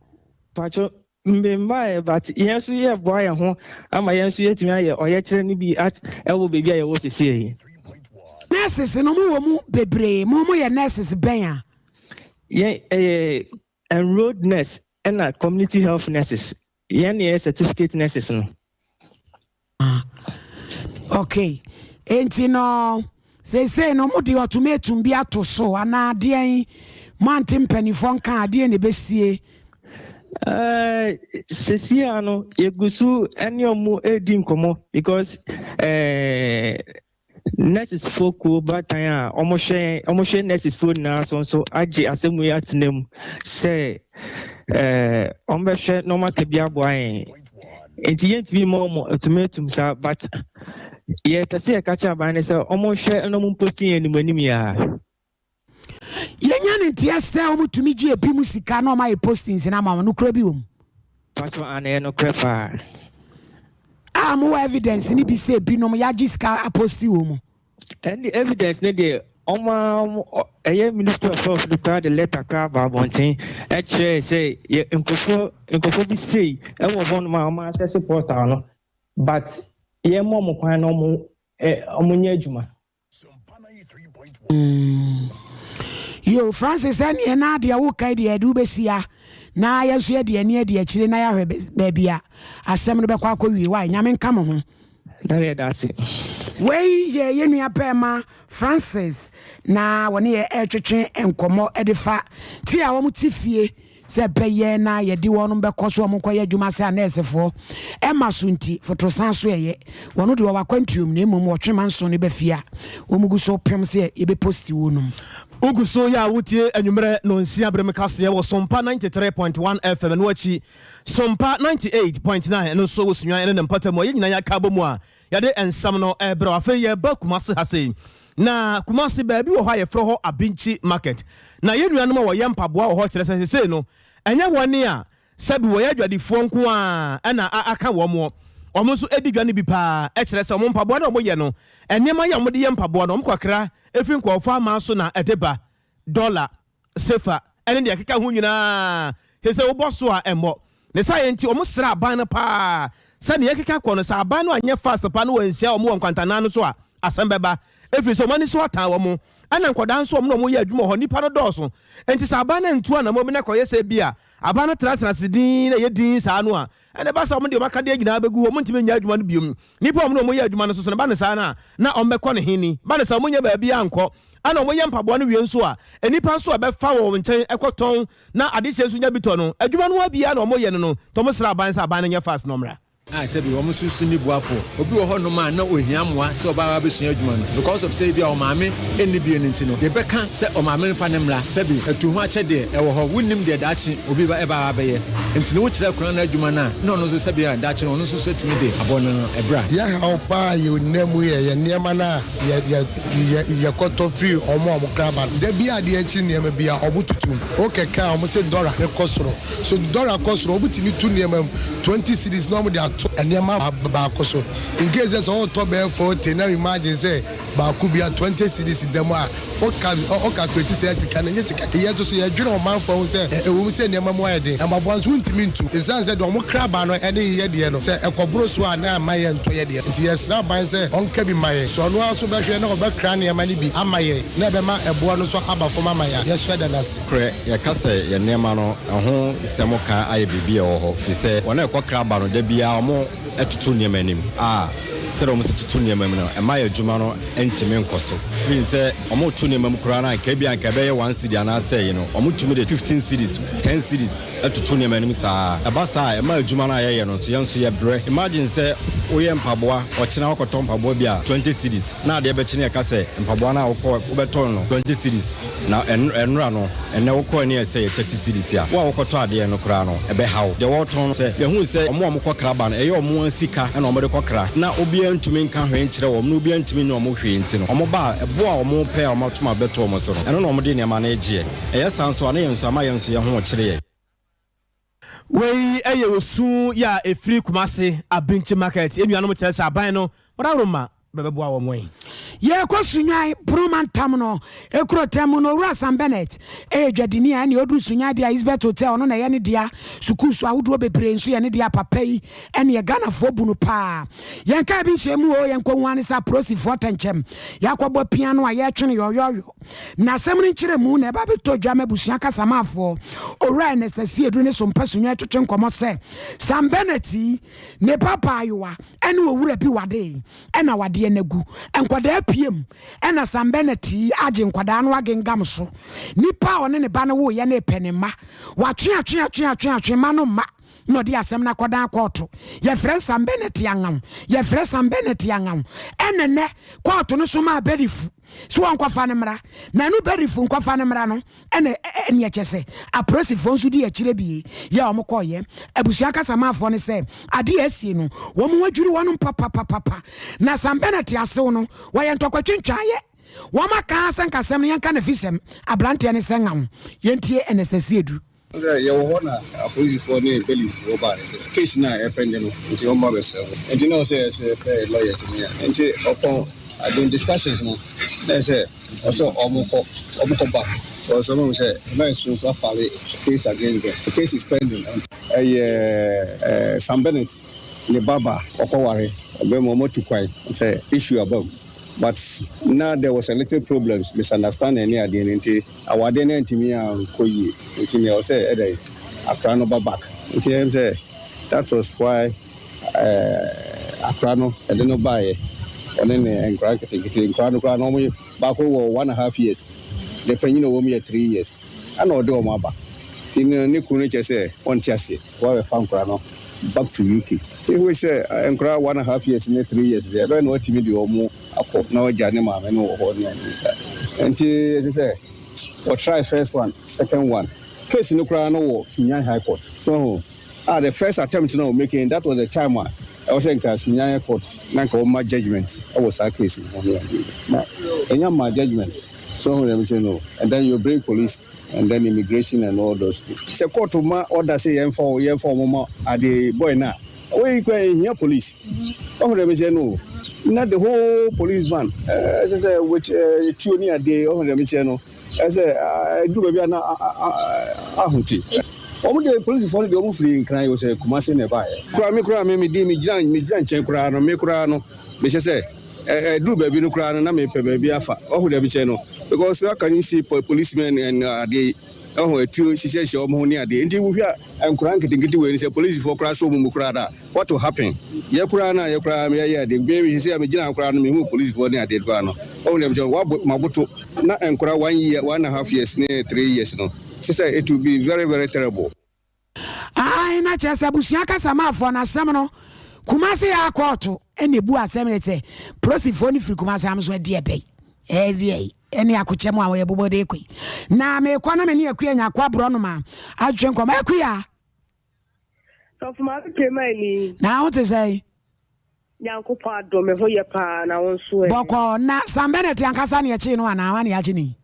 Pacho, me mmaeɛ but yɛn nso yɛreboa yɛn ho ama yɛn nso yɛatumi ayɛ ɔyɛkyerɛ no bi wɔ baabi a yɛwɔ seesei yi. Nurses no mo wɔ mu bebree, mo mo yɛ nurses bɛn a? Yɛn ɛyɛ Enrolled nurse ɛna community health nurses yɛn na yɛyɛ certificate nurses no. Ah, okay. Enti no seesei no mo de ultimatum bi ato so anaa deɛn moante mpanimfoɔ nka adeɛ na ɛbɛsie? Uh, sesie a no yɛgu so ne ɔmo redi nkɔmmɔ because uh, Nurses foɔ kuo baatan a wɔhwɛ wɔhwɛ nurses foɔ nyinaa so nso agye asɛm yi atena mu sɛ ɛɛ wɔbɛhwɛ na wɔaka bi aboa yɛn. Nti yɛntumi mma wɔn ultimatum saa but yɛpɛ sɛ yɛka kyerɛ aban no sɛ wɔnhwɛ na wɔn mposti yɛn anim anim yi ara. Yɛnya ne nteɛ sɛ wɔtumi gye ebi mu sika na wɔayɛ postings no ama wɔn. Nokorɛ bi wɔ mu? Pacho, aane ɛyɛ nokorɛ paa. A mowɔ evidence no bi sɛ binom yɛagye sika aposti wɔ mu? Ɛnde evidence no deɛ wɔn ara wɔn ɛyɛ Ministry of Health no koraa de letter koraa ba abɔnten ɛkyerɛɛ sɛ yɛ nkurɔfoɔ nkurɔfoɔ bi sei ɛwɔ hɔnom a wɔn access portal no but yɛmma wɔn kwan na wɔn ɛ wɔn nyɛ adwuma. Mm. Yo, Francis, ɛneɛ na deɛ woka yi deɛ ɛde wobɛsia na yɛn nso yɛde ani adi akyire na yɛahwɛ baabi a asɛm no bɛkɔ akɔwie. Wae, Nyame nka mo ho. Dade yɛda ase. Wei yɛ yɛn nua bɛɛma Francis na wɔne yɛ ɛretwetwe nkɔmmɔ de fa ti a wɔn te fie sɛ ɛbɛyɛ na yɛde wɔn bɛkɔ so wɔn nkɔyɛ adwuma sɛ anɛɛsefoɔ ɛma so nti fotosan so ɛyɛ wɔn de wɔwɔ akwantuom na mmom wɔtwe manso no ba fie a wɔn gu so pem sɛ yɛbɛposti wɔn nom. Wogu so yɛ a wotie anwummerɛ nɔnsia berem kaseɛ wɔ Sompa 93.1 FM ɛno akyi Sompa 98.9 ɛno nso wɔ Sunyani ne ne mpɔtam a yɛn nyinaa yɛaka abɔ mu a yɛde nsɛm no rebrɛ wo. Afei yɛreba Kumasi ha sei. Na Kumasi baabi wɔ hɔ a yɛfrɛ hɔ Abinkyi Market. Na yɛn nuanom a wɔyɛ mpaboa wɔ hɔ kyerɛ sɛ sesei no ɛnyɛ wɔn a sɛbi wɔyɛ adwadifoɔ nko ara na aka wɔn. Wɔn nso di dwa no bi paa. Ɛkyerɛ sɛ wɔn mpaboa no a wɔyɛ no, nneɛma yi a wɔde yɛ mpaboa no, wɔkɔkra firi nkurɔfoɔ aman so na ɛde ba. Dɔla. Sefa, ne deɛ ɛkeka ho nyinaa, te sɛ wobɔ so a ɛmmɔ. Ne saa yɛ nti wɔn srɛ aban no paa sɛ nea ɛkeka kɔ no sɛ aban no anyɛ fast paa na wɔanhyia wɔn wɔ nkwantanan no so a asɛm bɛba ɛfiri sɛ wɔn ani so atan wɔn ɛna nkwadaa nso wɔn na wɔyɛ adwuma wɔ hɔ nnipa no dɔɔso nti sɛ aban no antu anamɔ bi na ɛkɔyɛ sɛ bi a aban no tenatena ase dinn na ɛyɛ dinn saa no a ɛna ɛba sɛ wɔn de wɔn akadeɛ nyinaa bɛgu hɔ wɔntumi nyɛ adwuma no biom nnipa a wɔn na wɔyɛ adwuma no nso so no ba no saa no a na wɔbɛkɔ no he ni ba no saa wɔnyɛ baabi ankɔ Ɛna wɔyɛ mpaboa no wie nso a, nnipa nso a ɛbɛfa wɔ wɔn nkyɛn kɔtɔn na adehyeɛ nso nya bi tɔ no, adwuma no ara bi ara na wɔyɛ no no, nti wɔsrɛ aban sɛ aban no nyɛ fast na ɔmmra. A sɛbi wɔn nso so nni boafoɔ. Obi wɔ hɔ nom a na ɔhia mmoa sɛ ɔbɛba abɛsua adwuma no, because of sɛ ebia ɔmaame nni bie no nti no, yɛbɛka sɛ ɔmaame no mfa no mmra, sɛbi atuho akyɛ deɛ ɛwɔ hɔ, wonnim deɛ daakye obi ba ɛba abɛyɛ, nti no wokyerɛ akwadaa no adwuma no a, na ɔno nso sɛbi a daakye no ɔno nso so atumi de abɔ no bra. Yɛ haw paa yɛ nnɛ mu yɛ yɛ nneɛma no a yɛ yɛ yɛ yɛkɔtɔ firi wɔn a wɔkra ba no. Da biara adeɛ kye nneɛma bi a wɔtoto mu. Wo kɛkɛ a wɔn se dɔla no kɔ soro. So dɔla kɔ soro wɔtumi tu nneɛma mu 20 cedis na wɔde ato nneɛma baako so. In case sɛ sɛ wɔretɔ bɛyɛ 40 na imagine sɛ baako bia 20 cedis da mu a wo ka wo calculate saa sika no ɛnyɛ sika. Yɛn nso so yɛdwene ɔmanfoɔ ho sɛ ɛwɔ mu sɛ nneɛma mu ayɛ den mpaboa nso wontumi ntu. Ɛsiane sɛ deɛ wɔkra ba no ne yɛ deɛ no sɛ ɛkɔboro so a na amma yɛntɔ yɛ deɛ. Nti yɛsrɛ aban sɛ ɔnka bi ma yɛn. Sɛ ɔno ara nso bɛhwɛ na ɔbɛkra nneɛma no bi ama yɛn na ɛbɛma ɛboɔ no nso aba fam ama yɛn a, yɛn nso yɛda no ase. Nokorɛ, yɛka sɛ yɛn nneɛma no ɛho nsɛm ka ayɛ biribi a ɛwɔ hɔ, firi sɛ wɔn a ɛkɔkra ba no da biara wɔtoto nneɛma anim a sɛdeɛ wɔsi toto nneɛma mu no ɛma yɛn adwuma no ntumi nkɔ so. Even sɛ wɔreto nneɛma mu koraa no a anka ebia anka ɛbɛyɛ one cedi anaasɛ ɛyi no, wɔtumi de 15 cedis, 10 cedis toto nneɛma anim saa. Ɛba saa a, ɛma adwuma no a yɛyɛ no nso, yɛn nso yɛbrɛ. Imagine sɛ woyɛ mpaboa, ɔkyena woakɔtɔ mpaboa bi a 20 cedis, na adeɛ bɛkye no yɛka sɛ mpaboa no a wokɔ wobɛtɔ no 20 cedis, na ɛnora no, ɛnnɛ wokɔɛ no yɛ sɛ yɛ 30 cedis a, wo a wokɔtɔ adeɛ no koraa no, ɛbɛha wo. Deɛ wɔretɔn no, sɛ yɛhunu sɛ wɔn a wɔkɔkra ba no, ɛyɛ wɔn ara sika na wɔde kɔkra, na obiara ntumi nka hwee nkyerɛ wɔn, na obiara ntumi nyɛ wɔn hwee nti no, wɔba a, ɛboɔ a wɔpɛ a wɔatom abɛto wɔn so no, ɛno na wɔde nneɛma no regyeɛ. Ɛyɛ saa nso a, na yɛn nso ama yɛn nso yɛn ho rekyere yɛn. Wei yɛ osu yɛ a ɛfiri Kumase Abinkyi Market. Yɛn nuanom kyerɛ sɛ aban no wɔdaworo ma bɛbɛboa wɔn. Yɛrekɔ Sunyani Pono mantam no kurotan mu no, Owura Sam Bennett yɛ dwadini a ɛnneɛ ɔduru Sunyani deɛ a Isbet Hotel ɔno na ɛyɛ ne dea, sukuu so ahodoɔ bebree nso yɛ ne dea, papa yi ɛnneɛ Ghanafoɔ bu no paa. Yɛn kaa bi nhyɛ mu oo, yɛnkɔhu ara ne sɛ apolisifoɔ atɛnkyɛm, yɛakɔbɔ pia no a yɛretwe no yɔyɔyɔ. Na asɛm no nkyerɛmu na ɛba bɛtɔ dwa ma abusua kasamafoɔ Owura Ernest Asiedu ne Sompa Sunyani twetwe nkɔmmɔ sɛ Sam Bennett yi ne ba baayewa ne owura bi wadee ɛna wadeɛ no agu nkwadaa piem ɛna Sam Bennett yi agye nkwadaa no agengam so nipa a ɔne ne ba no woeɛ no repɛ ne mma watwe atwe atwe atwe atwe mma no mma na ɔde asɛm no akɔdan kɔɔto yɛfrɛ Sam Bennett angaw yɛfrɛ Sam Bennett angaw ɛna nɛ kɔɔto no so maa bɛrifu so wɔnkɔfa no mmra na ɛno bɛrifo nkɔfa no mmra no ɛna ɛneɛ kyɛ sɛ apolisifoɔ nso di akyire bie yɛ wɔn kɔɔyɛ abusua kasamaafoɔ no sɛ adeɛ asie no wɔn ho adwiri wɔn papapapapa na Sam Bennett asew no wɔyɛ ntɔkwatwintwaayɛ wɔn aka sɛ nkasɛm no yɛnka na fisɛm aberanteɛ no sɛ ngaw yɛntie ɛnɛsɛsi edu. Sɛ yɛwɔ hɔ na apolisifoɔ ne bailifffoɔ baeɛ sɛ case no a ɛpɛnde no nti wɔn ba bɛsrɛ wo nti na ɔsɛ yɛsɛ yɛfrɛ lawyers no a nti ɔpɔn ade discussions no na ɛsɛ ɔsɛ ɔmo kɔ ɔmo kɔ back because ɔmo sɛ lawyers no nso afile case against them, the case is pending. Ɛyɛ ɛɛ Sam Bennett ne baba ɔkɔware ɔbɛn mu ɔmo tu kwan sɛ issue aba mu, but na there was a little problems, misunderstanding ne adeɛ no nti awadeɛ no antumi ankɔ yie nti nea ɔsɛ ɛdɛ akora no ba back nti ɛm sɛ that was why akora no ɛde no baeɛ, ɔne ne nkora nketenkete. Nkora no koraa no, ɔmo baako wɔ 1.5 years, ne panyin a ɔwɔ mu yɛ 3 years, ɛna ɔde ɔmo aba nti ne kunu no kyerɛ sɛ ɔnte aseɛ wɔabɛfa nkora no back to UK nti hui sɛ nkora 1.5 years ne 3 years deɛ ɛbɛyɛ na watumi de ɔmo akɔ na wagya ne maame no wɔ hɔ ne ade saa nti ɛsɛ sɛ wɔtry first one, second one, case no koraa no wɔ Sunyani High Court. So ah, the first attempt no making, that was the time a ɛwɔ sɛ nka Sunyani court na nka wɔma judgement ɛwɔ saa case no ho ne ade na ɛnya ma judgement. So ho dem no, and then you bring police and then immigration and all those things. Sɛ court ma order sɛ yɛmfa wɔn ma ade boy na wɔyi kɔ ehia police ɔho dem sɛ no na the whole police van ɛsɛ sɛ with tuo ne ade ɔho dem sɛ no ɛsɛ ɛduru baabi a na ahote wɔn de polisifoɔ no deɛ wɔn firi Nkran yi sɛ Kumase na ɛbaayɛ kura mi kura mi mi di mi gyina nkyɛn koraa no, mi koraa no mi hyɛ sɛ ɛduru baabi no koraa no na mi pɛ baabi afa ɔho deɛ mi kyɛn no, because how can you see policemen and adeɛ yi ɛho etuo hyehyɛhyɛ wɔn ho ne adeɛ nti wohwɛ a nkora nketenkete wei ni sɛ polisifoɔ koraa so wɔn mu koraa da, what will happen? Yɛ koraa na yɛ koraa yɛ adeɛ bi mi sɛ mi gyina koraa no mi hu polisifoɔ ne adeɛ koraa no ɔho deɛ mi kyɛn wabɔ maboto na nkora 1 year, 1.5 years ne 3 years no sisɛ it will be very very terrible. Ae, na kyerɛ sɛ abusua kasamaafoɔ no asɛm no Kumase yɛ akɔɔto ɛna ebu asɛm ne sɛ polisifoɔ no firi Kumase am so ɛdeɛ bɛyi ɛdeɛ ɛne akokyɛ mu a wɔyɛ bobɔ de kɔ na mekɔ na me ne Akua Nyako aborɔ no ma atwe nkɔmɔ. Akua. Sɔfo Prema ni. Na wo te sɛ? Nyankopɔn adom, me ho yɛ paa, na wo nso ɛ? Bɔkɔ. Na Sam Bennett ankasa ne yɛkyee no anaa wane yɛakye ne?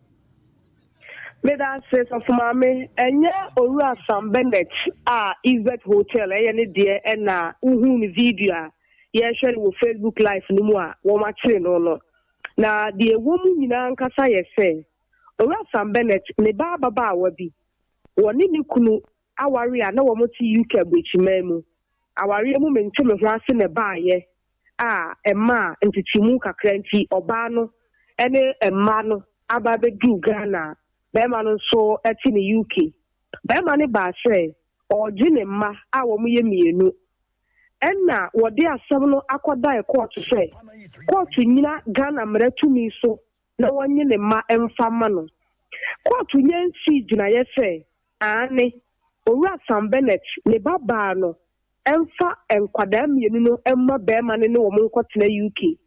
Meda ase, sɔfo maame. Ɛnyɛ owura Sam Bennett a Isbet Hotel ɛyɛ ne deɛ ɛna wohu ne video a yɛrehwɛ no wɔ Facebook Live no mu a wɔn akyere no. Na deɛ ɛwɔ mu nyinaa nkasa yɛ sɛ owura Sam Bennett ne ba ababaawa bi wɔne ne kunu aware a na wɔn te UK aburokyiman mu. Awareɛ mu mente me ho ase na ɛbaayɛ a ɛmaa ntetemu kakra nti ɔbaa no ne mmaa no aba abɛduru Ghana, bɛrima no nso te ne UK. Bɛrima no baa sɛ ɔregye ne mma a wɔn yɛ mmienu, ɛna wɔde asɛm no akɔda kɔɔto sɛ kɔɔto nyina Ghana mmara tumi so na wɔnye ne mma mfa ma no. Kɔɔto nyɛ nsi gyinaeɛ sɛ aane, owura Sam Bennett ne ba baa no ɛmfa nkwadaa mmienu no mma bɛrima no ne wɔn nkɔtena UK.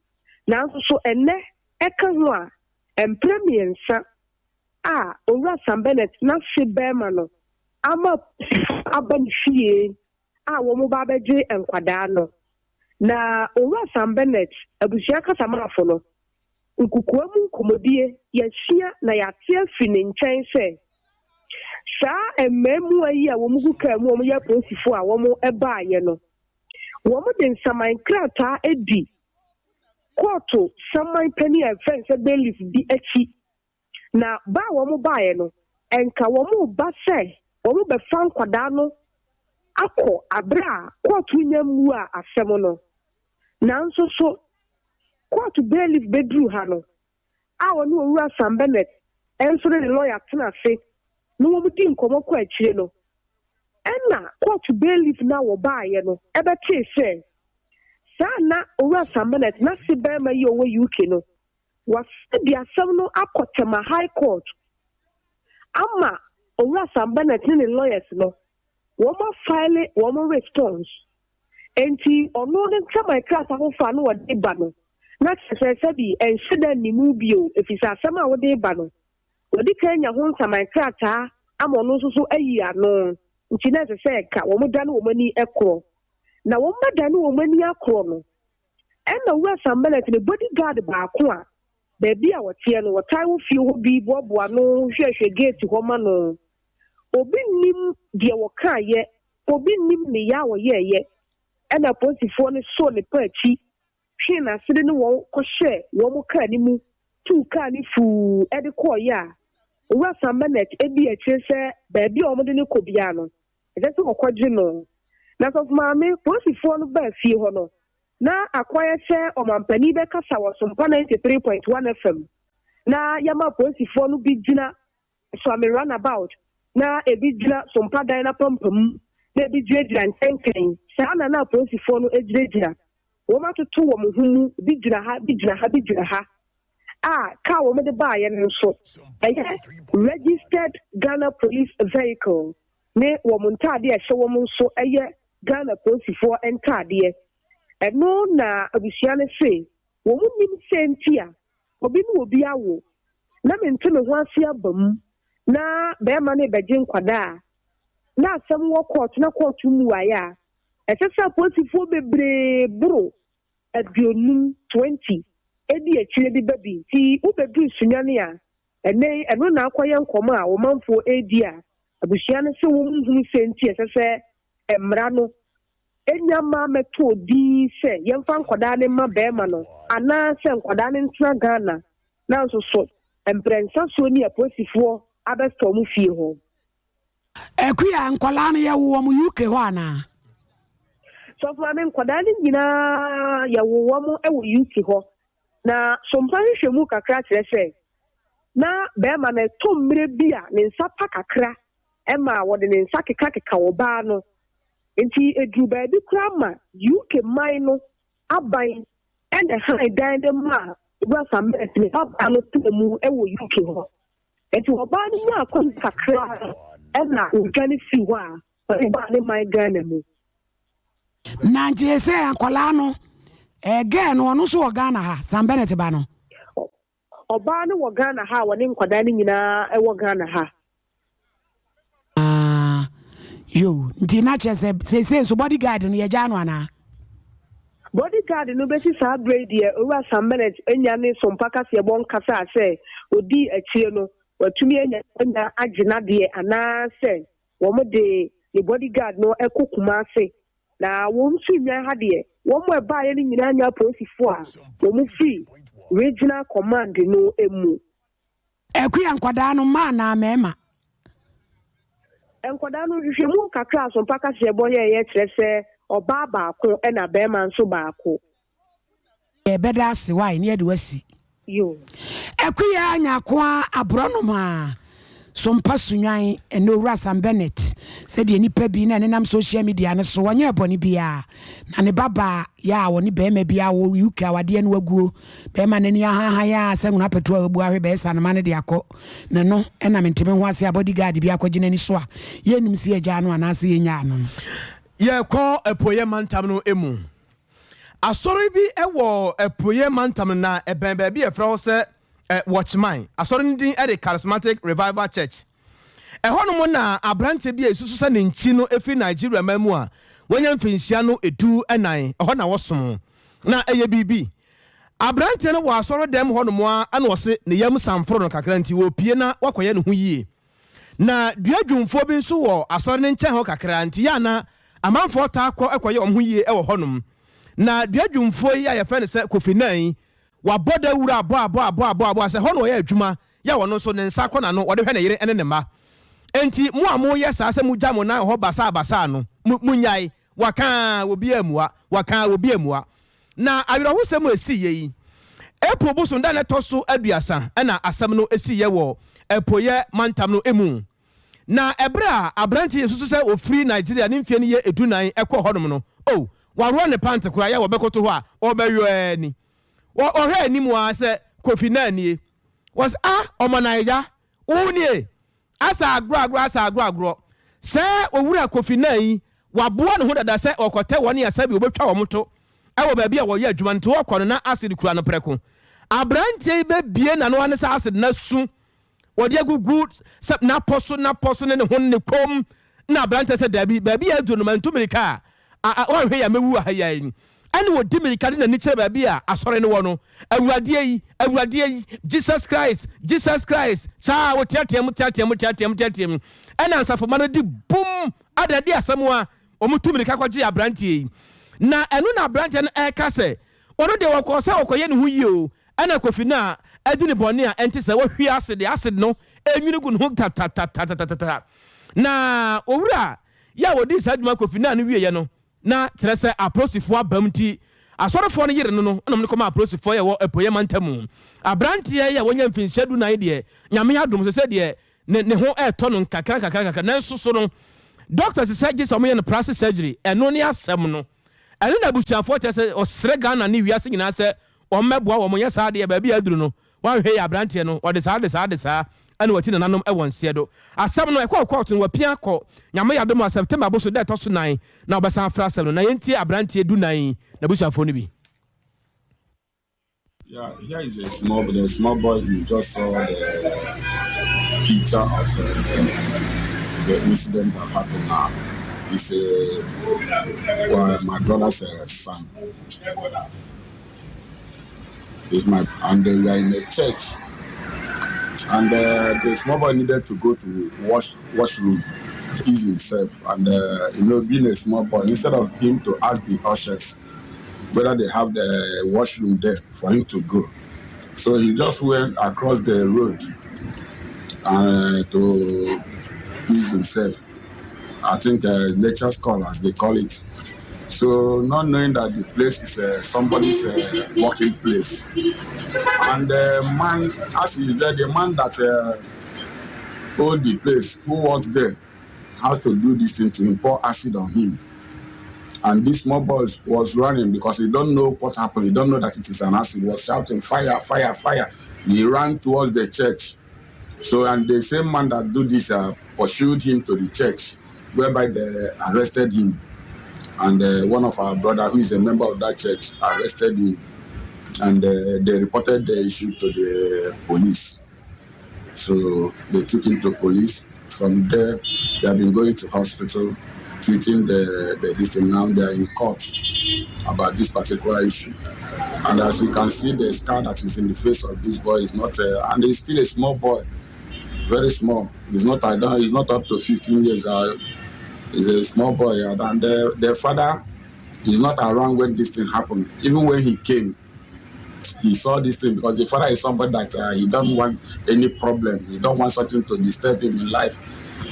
Nanso so ɛnɛ ɛka ho a mprɛ 3 a owura Sam Bennett n'ase bɛrima no ama aba ne fie a wɔn ba abɛgye nkwadaa no. Na owura Sam Bennett abusua kasamaafo no nkukuwa mu nkɔmmɔdie yɛahyia na yɛate afiri ne nkyɛn sɛ saa mmaamua yi a wɔn gu kaa mu a wɔyɛ apolisifoɔ a wɔn baeɛ no, wɔn de nsaman krataa adi kɔɔto saman panin a ɛfɛn sɛ bailiff bi akyi. Na ba a wɔn baeɛ no, nka wɔn ba sɛ wɔn bɛfa nkwadaa no akɔ abere a kɔɔto nya mmu a asɛm no. Nanso so kɔɔto bailiff bɛduru ha no a wɔne owura Sam Bennett nso ne ne lɔya tena ase na wɔn di nkɔmmɔ kɔ akyire no, ɛna kɔɔto bailiff na wɔbaeɛ no ɛbɛtee sɛ saa na owura Sam Bennett n'ase bɛrima yi a ɔwɔ UK no wasa de asɛm no akɔ Tema High Court ama owura Sam Bennett ne ne lawyers no wɔn afile wɔn response. Nti ɔno ne nsaman krataa foforɔ a no wɔde ba no na kyerɛ sɛ sɛbi ɛnhyɛ dɛ nnimu bio, efisɛ asɛm a wɔde ba no wɔde kan nya ho nsaman krataa ama ɔno nso so ayi ano. Nti na ɛsɛ sɛ ka wɔn da ne wɔn ani korɔ na wɔn bɛda ne wɔn ani akorɔ no, ɛna owura Sam Bennett ne bodyguard baako a baabi a wɔteɛ no wɔtae wɔ fie hɔ bi boaboa no hwɛhwɛ gate hɔ ma no. Obi nnim deɛ wɔkaeɛ, obi nnim nneyɛɛ a wɔyɛeɛ, ɛna apolisifoɔ no soo ne pa akyi twee n'ase de ne wɔn kɔhyɛɛ wɔn kaa no mu tuu kaa no fuu de kɔeɛ a Owura Sam Bennett dii akyire sɛ baabi a wɔde no kɔ biara no, ɛsɛ sɛ wɔkɔgye no. Na Sɔfo Maame, polisifoɔ no baa fie hɔ no, na akɔyɛ sɛ ɔmampanin bɛkasa wɔ Sompa 93.1 FM na yɛma apolisifoɔ no bi gyina Suame Runabout na ebi gyina Sompa dan no apampam na ebi gyinagyina nkyɛnkyɛn. Saa na na apolisifoɔ no gyinagyina. Wɔatoto wɔn ho mu, bi gyina ha, bi gyina ha, bi gyina ha. A kaa wɔde baeɛ no nso, ɛyɛ registered Ghana Police vehicle ne wɔn ntaadeɛ a ɛhyɛ wɔn nso yɛ Ghana polisifoɔ ntaadeɛ. Ɛno na abusua no se wɔn nnim sɛ nti a obi ne obi awo na mente me ho ase aba mu na barima no rebɛgye nkwadaa a na asɛm wɔ kɔɔto na kɔɔto mmuaeɛ a ɛsɛ sɛ apolisifoɔ bebree boro 50, 20, di akyire de ba bi nti wobɛduru Sunyani a ɛnnɛ yi ɛno na akɔyɛ nkɔmmɔ a ɔmanfoɔ redi a abusua no se wɔn nhunu sɛ nti ɛsɛ sɛ mmara no Enya mma mɛtɔɔ din sɛ yɛmfa nkwadaa no mma barima no anaa sɛ nkwadaa no ntena Ghana nanso so mprɛnsa soɔ ni apolisifoɔ abɛstɔ mo fie hɔ. Akua, nkwadaa no yɛwo wɔn UK hɔ anaa? Sɔfo Maame, nkwadaa no nyinaa yɛwo wɔn wɔ UK hɔ. Na sompa nhwehwɛmu kakra kyerɛ sɛ na barima no ɛtɔ mmerɛ bi a ne nsa pa kakra ma wɔde ne nsa kekakeka ɔbaa no. Enti eduru baabi koraa ma UK man no aban na ɛhan dan de maa Owura Sammet ne babaa no tena mu wɔ UK hɔ. Enti ɔbaa no nyaa akwannya kakra no na odwane fii hɔ a ɔde baa ne man Ghana mu. Na nti sɛ akwadaa no, eh, girl no ɔno nso wɔ Ghana ha, Sam Bennett ba no. Ɔbaa no wɔ Ghana ha a wɔne nkwadaa no nyinaa wɔ Ghana ha. Ah, yo, nti na kyerɛ sɛ seesei nso body guard no yɛgyaa no anaa? Body guard no bɛsi saa berɛ yi deɛ Owura Sam Bennett anya ne Sompa kaseɛbɔ nkasaa sɛ ɔdii akyire no watumi anya anya agye n'adeɛ anaasɛ wɔde ne body guard no kɔ Kumase Na wɔn firi nnwan ha deɛ, wɔn a ɛbaeɛ no nyinaa nyɛ apolisifoɔ a wɔn firi Regional Command no mu. Akua, nkwadaa no, mmaa anaa mmarima? Nkwadaa no, nhwehwɛmu kakra a Asompa Kaseɛbɔ yɛeɛ kyerɛ sɛ ɔbaa baako ɛna barima nso baako. Yɛbɛda ase wai ne yɛde wo asi. Yo. Akuya Nyakoa aborɔnoma so mpa sunwan ɛnɛ Owura Sam Bennett sɛdeɛ nnipa bi na ɛnenam social media no so ɔnyɛɛ bɔne biara na ne ba baa yɛ a ɔne barima bi a wɔ UK awadeɛ no aguo barima no ani ahahan a sɛ nwona pɛto a wabu ahwe bɛyɛ sanoma no de akɔ na no ɛna mente me ho ase a bodyguard bi akɔgye n'ani so a yɛnnim sɛ yɛgyaa no anaasɛ yɛnyaa no no. Yɛkɔ Apueeɛ Mantam no mu. Asɔre bi wɔ Apueeɛ Mantam no na ɛbɛn baabi a yɛfrɛ hɔ sɛ Watchman. Asɔre no din de Charismatic Revival Church. Ɛhɔnom na aberanteɛ bi a yɛsusu sɛ ne nkyi no firi Nigeria man mu a wanya mfinhyia no du-nan, ɛhɔ na wɔsom. Na ɛyɛ biribi. Aberanteɛ no wɔ asɔredɛm hɔnom ara na ɔse ne yam san foro no kakra nti ɔrepue na wakɔyɛ ne ho yie. Na dua dwumfoɔ bi nso wɔ asɔre no nkyɛn hɔ kakra, nti yɛ a na amanfoɔ taa kɔ kɔyɛ wɔn ho yie wɔ hɔnom. Na dua dwumfoɔ yi a yɛfrɛ no sɛ Kofi Nan yi, wabɔ dawuro abɔ abɔ abɔ abɔ abɔ a sɛ hɔ na ɔyɛ adwuma yɛ a ɔno nso ne nsa kɔ n'ano, ɔde hwɛ ne yere ne ne mma. Enti mo a moyɛ saa sɛ mogya mo nan wɔ hɔ basaa basaa no, mo, monnyae. Waka ara, obiara ammua. Waka ara, obiara ammua. Na awerɛhosɛm a ɛsiiɛ yi, April bosom da a na ɛtɔ so aduasa na asɛm no siiɛ wɔ Apueeɛ mantam no mu. Na ɛberɛ a aberanteɛ yi susu sɛ ɔfiri Nigeria ne mfeɛ no yɛ edunan kɔɔ hɔnom no, oh, waworɔ ne pant koraa, yɛ a wɔbɛkoto hɔ a, ɔrebɛyɔ ara ni. Ɔhwɛɛ anim ara sɛ Kofi Naa nie. Wɔse, ah, ɔmɔ Naija, wo nie? Asa agorɔ agorɔ asa agorɔ agorɔ. Sɛ Owura Kofi Naa yi, waboa ne ho dada sɛ ɔkɔtɛ wɔn a sɛbi wɔbɛtwa wɔn to wɔ baabi a wɔyɛ adwuma no nti ɔkɔ no na acid kura no prɛko. Aberanteɛ yi bɛbue n'ano ara ne sɛ acid no asu wɔde agugu sɛ n'apɔ so n'apɔ so ne ne ho ne ne kɔn na aberanteɛ sɛ daabi baabi a aduro no mantu mirika a a wɔnhwɛ yɛ a mɛwu wɔ ha yi ara yi. Ɛna ɔdi mmirika de n'ani kyerɛ baabi a asɔre no wɔ no, Awurade ei, Awurade ei, Jesus Christ, Jesus Christ, saa ara ɔteateam, teateam, teateam, teateam. Ɛna nsafomma no di bum, ada di asɛm a, wɔtu mmirika kɔgyee aberanteɛ yi. Na ɛno na aberanteɛ no ɛreka sɛ, ɔno deɛ ɔkɔɔ sɛ ɔkɔyɛ ne ho yie o, ɛna Kofi no a adi ne bɔne a ɛnte sɛ wahwie acid, acid no ɛrenwini gu ne ho tatatatatata. Na owura yi a ɔdii saa dwuma Kofi no a no wieɛ no, Na kyerɛ sɛ apolisifoɔ abam nti, asɔrefoɔ no yere no no na wɔde kɔmaa apolisifoɔ yi a ɛwɔ Apueeɛ mantam mu. Aberanteɛ yi a wanya mfinhyia dunan yi deɛ, Nyame adom, sɛsɛ deɛ ne ne ho retɔ no nkakra nkakra nkakra, nanso so no, doctors sɛ gye sɛ wɔyɛ no plastic surgery, ɛno ne asɛm no. Ɛno na abusuafoɔ kyerɛ sɛ wɔsrɛ Ghana ne wiase nyinaa sɛ wɔmmɛboa wɔn, nyɛ saa deɛ baabi a aduru no, Wanhwɛ yie abranteɛ no ɔde saa de saa de saa ɛna wati nananom ɛwɔ nseɛ do. Asɛm no ɛkɔɔ court no wapia kɔ Nyame yɛ adom a September boso da ɛtɔ so nan na ɔbɛsan afrɛ asɛm no na yɛntie abranteɛ du nan yi nabusuafoɔ no bi. Yeah, here is a small, the small boy you just saw the picture of uh, the incident that happened now. It's a well, my brother's uh, son. Is my and uh, we are in a church, and uh, the small boy needed to go to wash washroom to ease himself, and uh, you know, being a small boy, instead of him to ask the ushers whether they have the washroom there for him to go, so he just went across the road uh, to ease himself. I think uh, nature's call, as they call it. So not knowing that the place is uh, somebody's uh, working place. And the man, as he's there, the man that uh, owned the place, who works there, has to do this thing to pour acid on him. And this small boy was running because he don't know what happened. He don't know that it is an acid. He was shouting, fire, fire, fire. He ran towards the church. So, and the same man that do this uh, pursued him to the church, whereby they arrested him. And uh, one of our brother, who is a member of that church, arrested him. And uh, they reported the issue to the police. So they took him to police. From there, they have been going to hospital, treating the, the this thing. Now they are in court about this particular issue. And as you can see, the scar that is in the face of this boy is not, uh, and he's still a small boy, very small. He's not, I don't, he's not up to 15 years. Uh, he's a small boy, and the, the father is not around when this thing happened. Even when he came, he saw this thing because the father is somebody that uh, he don't want any problem. He don't want something to disturb him in life.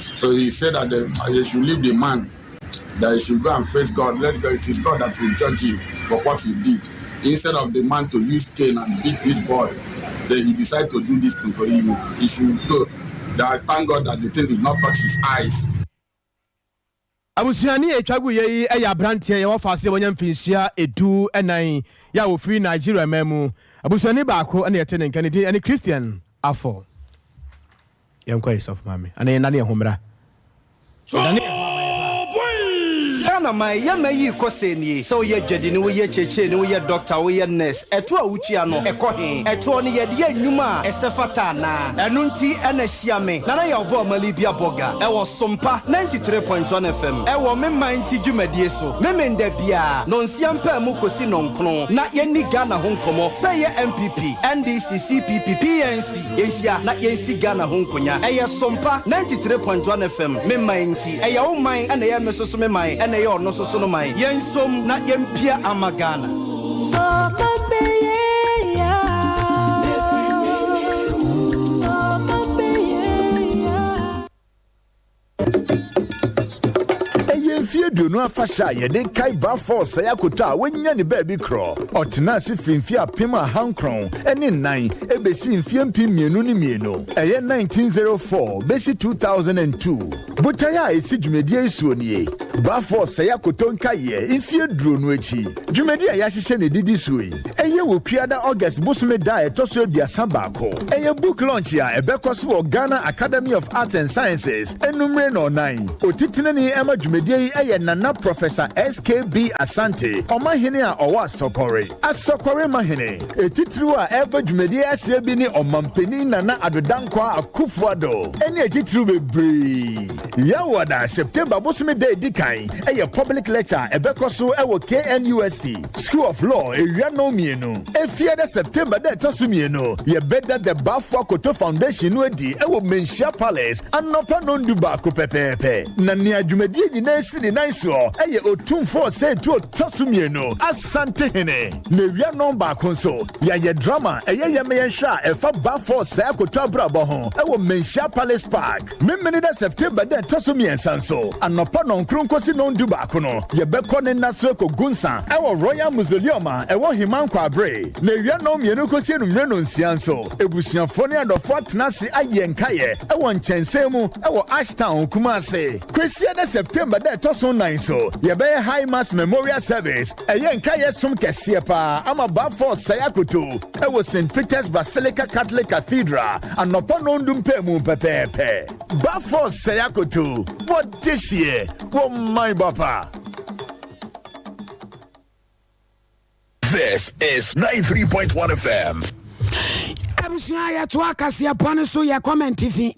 So he said that the, they should leave the man, that he should go and face God. Let God, it is God that will judge him for what he did. Instead of the man to use cane and beat this boy, then he decided to do this thing for him. He should go. That thank God that the thing did not touch his eyes. Abusuani a etwa guiɛ yi yɛ aberanteɛ yɛwɔ faase a wanya mfinhyia edu nan yɛ a ofiri Nigeria man mu. Abusuani baako na yɛte ne nka, ne din ne Christian Afo. Yɛnkɔ yi sɔfo maame, ana yɛnnane yɛn ho mmra. Yɛdane yɛn ho aba yɛba a. Ghana man yɛ mma yi kɔ sɛɛ nie, sɛ woyɛ dwadini, woyɛ kyekyeni, woyɛ doctor, woyɛ nurse, ɛtoɔ a wotua no ɛkɔ he? Ɛtoɔ no yɛde yɛ nnwuma a ɛsɛ fata anaa? Ɛno nti na hyia me, Nana Yaw Boamali Biaboga ɛwɔ Sompa 93.1 FM ɛwɔ Me Man Nti dwumadie so, Memenda biara, nɔnsia mpaamu kɔsi nɔnkron na yɛnni Ghana ho nkɔmmɔ, sɛ ɛyɛ NPP, NDC, CPP, PNC. Yɛnhyia na yɛnsi Ghana ho nkonya. Ɛyɛ Sompa 93.1 FM, me man nti. Ɛyɛ wo man ɛna ɛyɛ me soso me man ɛna ɛyɛ ɔno soso no man. Yɛnsom na yɛmpia ama Ghana. Ɛyɛ mfeɛ aduonu afahyɛ a yɛde kae Balfour Osei Akoto a wanya ne baabi korɔ. Ɔtenaa ase firi mfeɛ 1904 ɛbɛsi mfeɛ 2002, ɛyɛ 1904 bɛsi 2002. Botaeɛ a ɛsi dwumadie yi soɔ nie, Balfour Osei Akoto nkaeɛ mfeɛ aduonu akyi. Dwumadi a yɛahyehyɛ no edidi soɔ yi, ɛyɛ wɔ Kuada August bosome da a ɛtɔ so 31. Ɛyɛ book launch a ɛbɛkɔ so wɔ Ghana Academy of Arts and Sciences anumere nnɔnnan. Otitenani ɛma dwumadie yi yɛ Nana Professor SKB Asante, Ɔmahene a ɔwɔ Asɔkɔre. Asɔkɔre Mahene. Etitiriw a ɛreba dwumadie aseɛ bi ne Ɔmampanin Nana Addo Dankwa Akufo-Addo ne atitiriw bebree. Yawada, September bosome da a edi kan. kan yɛ public lecture a ɛbɛkɔ so wɔ KNUST School of Law ewia nnɔnmienu. Efiada September da ɛtɔ so mmienu, yɛbɛda The Baffour Akoto Foundation no adi wɔ Manhyia Palace anɔpa nnɔndu baako pɛpɛɛpɛ. Na nea dwumadie nyinaa si ne nan soɔ yɛ Otumfoɔ Osei Tuo Tɔ so mmienu, Asantehene. Na ewia nnɔn baako nso, yɛayɛ drama a ɛyɛ yɛmeyɛnhwɛ a ɛfa Baffour Osei Akoto abrabɔ ho wɔ Manhyia Palace Park. Memeneda September da ɛtɔ so mmiɛnsa nso, anɔpa nnɔnkron kɔsi nnɔn dubaako no, yɛbɛkɔ ne nna so akɔgu nsa wɔ Royal Mausoleum a ɛwɔ Heman Kwabre. Na awia nnɔn mmienu kɔsi anwummere nnɔnsia nso, abusuafoɔ ne adɔfoɔ atena ase ayɛ nkaeɛ wɔ nkyɛnsee mu wɔ Ashtown, Kumasi. Kwasiada September da ɛtɔ so nnan nso, yɛbɛyɛ High Mass Memorial Service, ɛyɛ nkaeɛ som kɛseɛ paa ama Baffour Osei Akoto wɔ St. Peter's Basilica Catholic Cathedral anɔpa nnɔndu mpaamu pɛpɛɛpɛ. Baffour Osei Akoto, wɔ dehyeɛ, wɔ man papa. This is 93.1 FM. Abusua yɛtoa kaseɛpɔ no so yɛ comment fi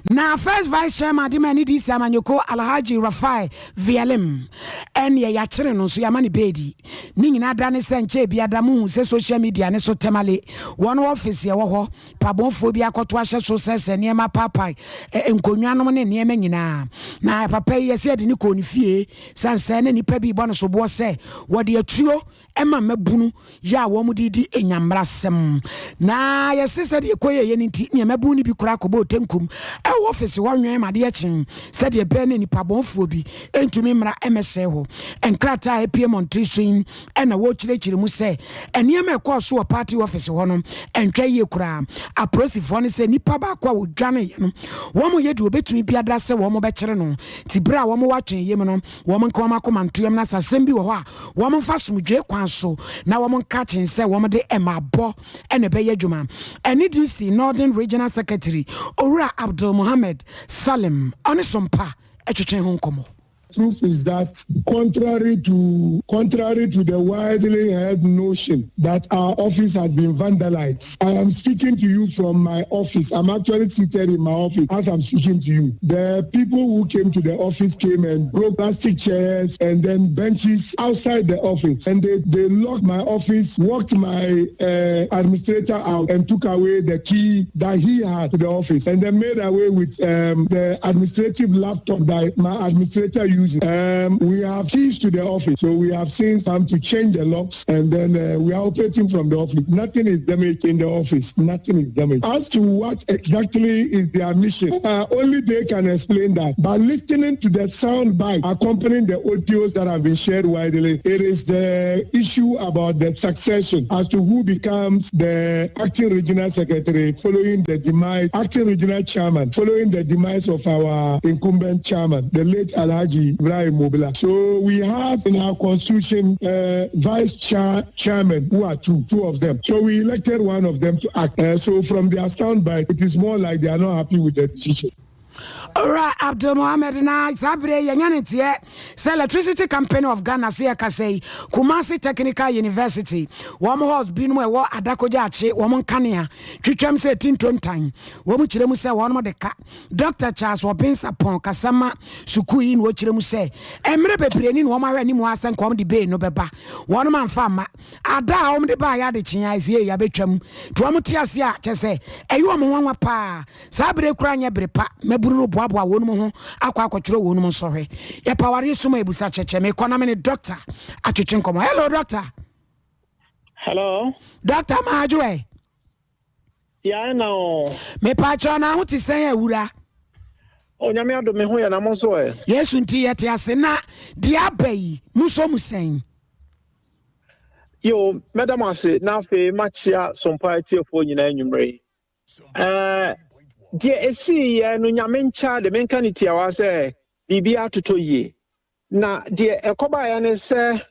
na first vice chairman de ma ne DC amanyɔkuo Alhaji Rafai Vielim ɛneɛ yɛakyere no nso yɛama no beedi ne nyinaa da ne sɛ nkyɛɛ biada mohu sɛ social media ne so Tamale wɔn office ɛwɔ hɔ pabɔnfoɔ bi akɔto ahyɛ so sɛ sɛ nneɛma paapae nkonnwa nom ne nneɛma nyinaa na papa yi yɛsɛ yɛde ne kɔɔ ne fie sane sɛ na nnipa bi rebɔ no soboɔ sɛ wɔde atuo ma mmabunu yɛ a wɔn de redi nyammerasɛm. Na yɛse sɛdeɛ ɛkɔyɛeɛ no nti, nea mmabunu no bi koraa kɔbɔɔ tenkum wɔ ɔfese hɔ nwɛn ma adeɛ kyee sɛdeɛ ɛbɛyɛ na nnipa bɔnfoɔ bi ntumi mmra mmɛsɛe hɔ. Nkrataa a apue mmɔntere so yi na wɔrekyerɛkyerɛ mu sɛ nneɛma a ɛkɔɔ so wɔ party ɔfese hɔ no ntwa yie koraa. Apolisifoɔ no sɛ nipa baako a ɔdwaneeɛ no, wɔyɛ deɛ wɔbɛtumi biara sɛ wɔbɛkyere no. Nti berɛ a wɔwɔ atwɛnyɛ mu no, wɔn nka wɔn akoma nto yam na sɛ asɛm bi wɔ hɔ a, wɔn mfa asomdwoe kwan so na wɔn nka kyen sɛ wɔn de mmaabɔ na ɛbɛyɛ adwuma. Ɛne DC Northern Regional Secretary Owura Abdul Mohammed Salim ɔne Sompa twetwee ho nkɔmmɔ. Truth is that contrary to contrary to the widely held notion that our office has been vandalized, I am speaking to you from my office. I'm actually seated in my office as I'm speaking to you. The people who came to the office came and broke plastic chairs and then benches outside the office. And they, they locked my office, walked my uh, administrator out and took away the key that he had to the office. And then made away with um, the administrative laptop that my administrator uses. Um, we have keys to the office. So we have since come to change the locks and then uh, we are operating from the office. Nothing is damaged in the office. Nothing is damaged. As to what exactly is their mission, uh, only they can explain that. But listening to the sound bite accompanying the audios that have been shared widely, it is the issue about the succession as to who becomes the acting regional secretary following the demise, acting regional chairman, following the demise of our incumbent chairman, the late Alhaji Ibrahim Mobila. So we have in our constitution uh, vice chair, chairman who are two, two of them. So we elected one of them to act. Uh, so from their standby, it is more like they are not happy with the decision. Owura Abdul Mohammed na saa bere yi yɛnya ne nteɛ sɛ Electricity Company of Ghana se yɛkasa yi Kumasi Technical University wɔn halls binom ɛwɔ Adakogya akye wɔn nkanea twitwam sɛ ɛti ntontan wɔn kyerɛ mu sɛ wɔn de ka Dr. Charles Obeng-Sarpong kasa ma sukuu yi na ɔkyerɛ mu sɛ mmerɛ bebree ni na wɔn ahwɛ anim a sɛ nka wɔn de bee no bɛba wɔn amfa amma ada a wɔn de baa yɛ adekyee a ɛsɛ yɛ abɛtwam nti wɔn te ase a kyɛ sɛ ɛyɛ wɔn nwanwa paa Saa bere yi koraa nyɛ bere pa mmabunu no boaboa wɔn ho akɔ akɔtwerɛ wɔn nsɔhwɛ. Yɛpɛ awareɛ sum a ɛbusa kyɛkyɛ. Mekɔ na me ne doctor atwetwe nkɔmmɔ. Hello doctor. Hello. Doctor Mahadwo ɛ. Ya na o. Mepaakyɛw na ho te sɛn awura? Onyame adom me ho yɛ na mo nso ɛ. Yesu nti yɛte ase na deɛ aba yi mo nso mu sɛn? Yo, mɛda mo ase na afei makyea Sompa atiefoɔ nyinaa anwummere yi. Ɛɛ, deɛ ɛsiiɛ no Nyame nkyɛ de menka ne tiawa sɛ biribi atotɔ yie. Na deɛ ɛkɔbaeɛ ne sɛ,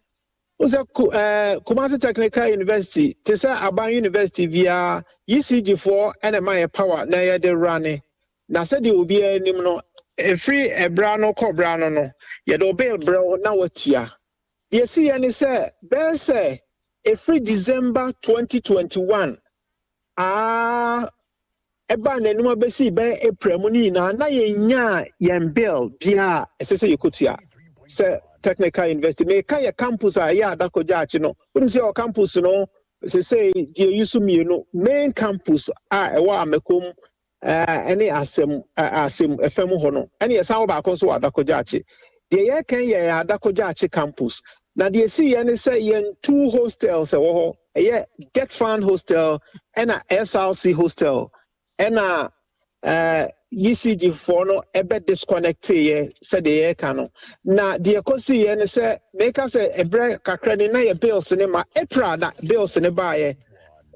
wo sɛ ɛɛ Kumasi Technical University te sɛ aban university biara, ECG foɔ na ɛma yɛ power na yɛde rane. Na sɛdeɛ obiara nim no, ɛfiri ɛberɛ ano kɔ berɛ ano no, yɛde wo bill brɛ wo na woatua. Deɛ ɛsiiɛ ne sɛ, bɛyɛ sɛ ɛfiri December 2021 a ɛbaa n'anim abɛsii bɛyɛ April mu no nyinaa, na yɛnyaa yɛn bill biara a ɛsɛ sɛ yɛkɔtua. sɛ Technical University. Meka yɛ campus a ɛyɛ Adako Jachie no. Wonim sɛ yɛwɔ campus no sesei deɛ yi so mmienu, main campus a ɛwɔ Amakom ɛne Asɛm Asɛm ɛfam hɔ no, ɛne yɛsan wɔ baako nso wɔ Adako Jachie. Deɛ yɛka yɛ Adako Jachie campus. Na deɛ esi yɛ ne sɛ yɛn two hostels ɛwɔ hɔ, ɛyɛ Get Fund Hostel ɛna SRC Hostel, ɛna ECG foɔ no ɛbɛ disconnect yɛ sɛdeɛ yɛreka no. Na deɛ kɔsi yɛ ne sɛ meka sɛ ɛbrɛ kakra ni na yɛ bills ne ma April na bills ne baayɛ.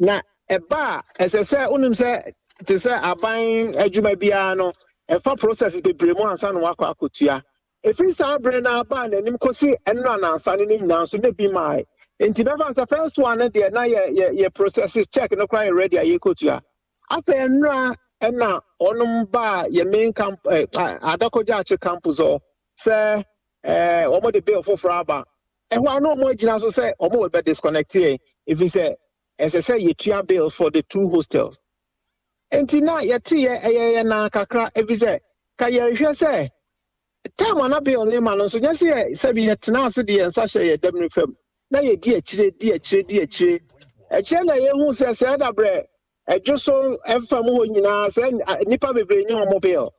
Na ɛba a, ɛsɛ sɛ wonim sɛ te sɛ aban adwuma biara no, ɛfa process bebree mu ansa na wakɔ akɔtua. Ɛfiri saa berɛ no aba n'anim kɔsi ɛno anansa no ne nyinaa nso na bi maa. Nti bɛfa sɛ first one no deɛ, na yɛ process check no koraa yɛ ready a yɛkɔtua. Afei nnora ɛna ɔnom baa yɛ main camp Adako Jachie campus hɔ sɛ wɔn de bill foforɔ aba. Ɛhɔ a na wɔn agyina so sɛ wɔn wɔ bɛ disconnect yɛn, ɛfiri sɛ ɛsɛ sɛ yɛtua bill for the two hostels. Nti na yɛte yɛ ɛyɛ yɛ nan kakra, ɛfiri sɛ ka yɛhwɛ sɛ time a na bill ne ma no nso nyɛ sɛ yɛ sɛbi yɛtena ase de yɛn nsa hyɛ yɛ dɛm no fam na yɛdi akyire, di akyire, di akyire akyire, na yɛhu sɛ sɛ ɛda berɛ ɛdwo so ɛfa mu hɔ nyinaa sɛ nnipa bebree nye wɔn bill.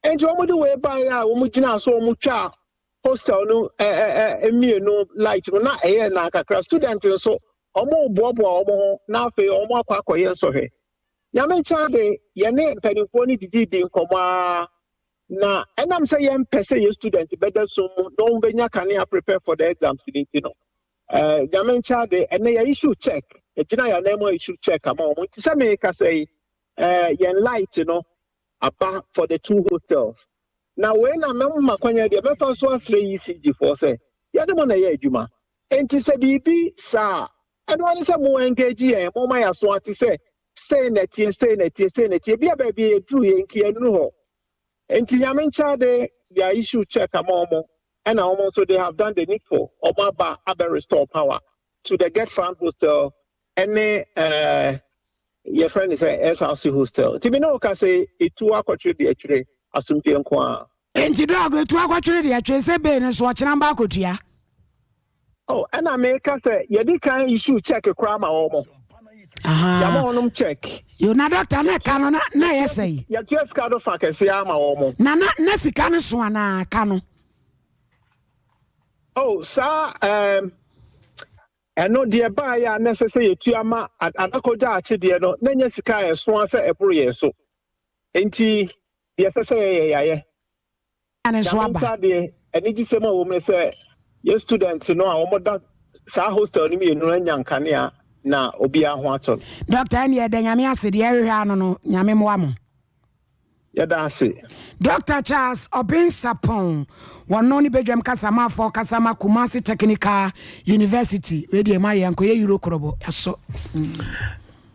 Nti wɔn de wei baeɛ a wɔn gyina so wɔn twa hostel no ɛ ɛ mmienu light no, na ɛyɛ nan kakra. Student nso wɔn boaboa wɔn ho na afei wɔn akɔ akɔyɛ nsɔhwɛ. Nyame nkyɛn de, yɛne mpanimfoɔ no didi di nkɔmɔ a, na ɛnam sɛ yɛmpɛ sɛ yɛ student bɛda sum mu na wɔn bɛnya kanea prepare for the exams ne nti no, Nyame nkyɛn de, ɛnɛ yɛ issue check, yɛgyina yɛn anan mu issue check ama wɔn. Nti sɛ meka yi, yɛn light no aba for the two hostels. Na wei na mɛmma kwanya deɛ mɛfa so afrɛ ECG foɔ sɛ yɛde mo na ɛyɛ adwuma. Nti sɛ biribi saa, ɛno ane sɛ mo engage yɛn, mo ma yɛaso ate sɛ sei na ɛteɛ, sei na ɛteɛ, sei na ɛteɛ. Bi a baabi yɛduru yɛn nti yɛnuru hɔ. Nti Nyame nkyɛn de, yɛ issue check ama wɔn, ɛna wɔn nso they have done the needful. Wɔn aba abɛ restore power to the Get Fund Hostel ɛne yɛfrɛ no sɛ SRC Hostel. Nti mi ne wo ka sɛ etu akɔtwere deɛ akyire, asomdwe nko a. Nti dɔg, etu akɔtwere deɛ atwe sɛ bee no so ɔkyena mba akɔtua. Oh, ɛna meka sɛ yɛde kan issue check koraa ma wɔn, yàmà wɔn check. Yo, na doctor, na ka no na ɛyɛ sɛ. Yɛtua sika do fa kɛseɛ ama wɔn. Na sika no so anaa ka no? Oh, saa ɛno deɛ baayɛ a na ɛsɛ sɛ yɛtua ma Adako Jachie deɛ no, na nyɛ sika a ɛso sɛ ɛboro yɛn so. Nti deɛ ɛsɛ sɛ yɛyɛ, yɛayɛ. Ne nso aba. Nyame deɛ, anigyesɛm a wɔ mu ne sɛ yɛ student no a wɔda saa hostel no mmienu anya nkanea na obiara ho atɔ no. Doctor, ɛne yɛda Nyame ase. Deɛ ɛhwehwɛ ano no, Nyame mmoa mo. Yɛda ase. Dr Charles Ɔbensapɔn, wɔno ne badwam kasamafoɔ kasama Kumasi Technical University. Wei deɛ ma yɛ nkɔyɛ euro korɔbɔ ɛso.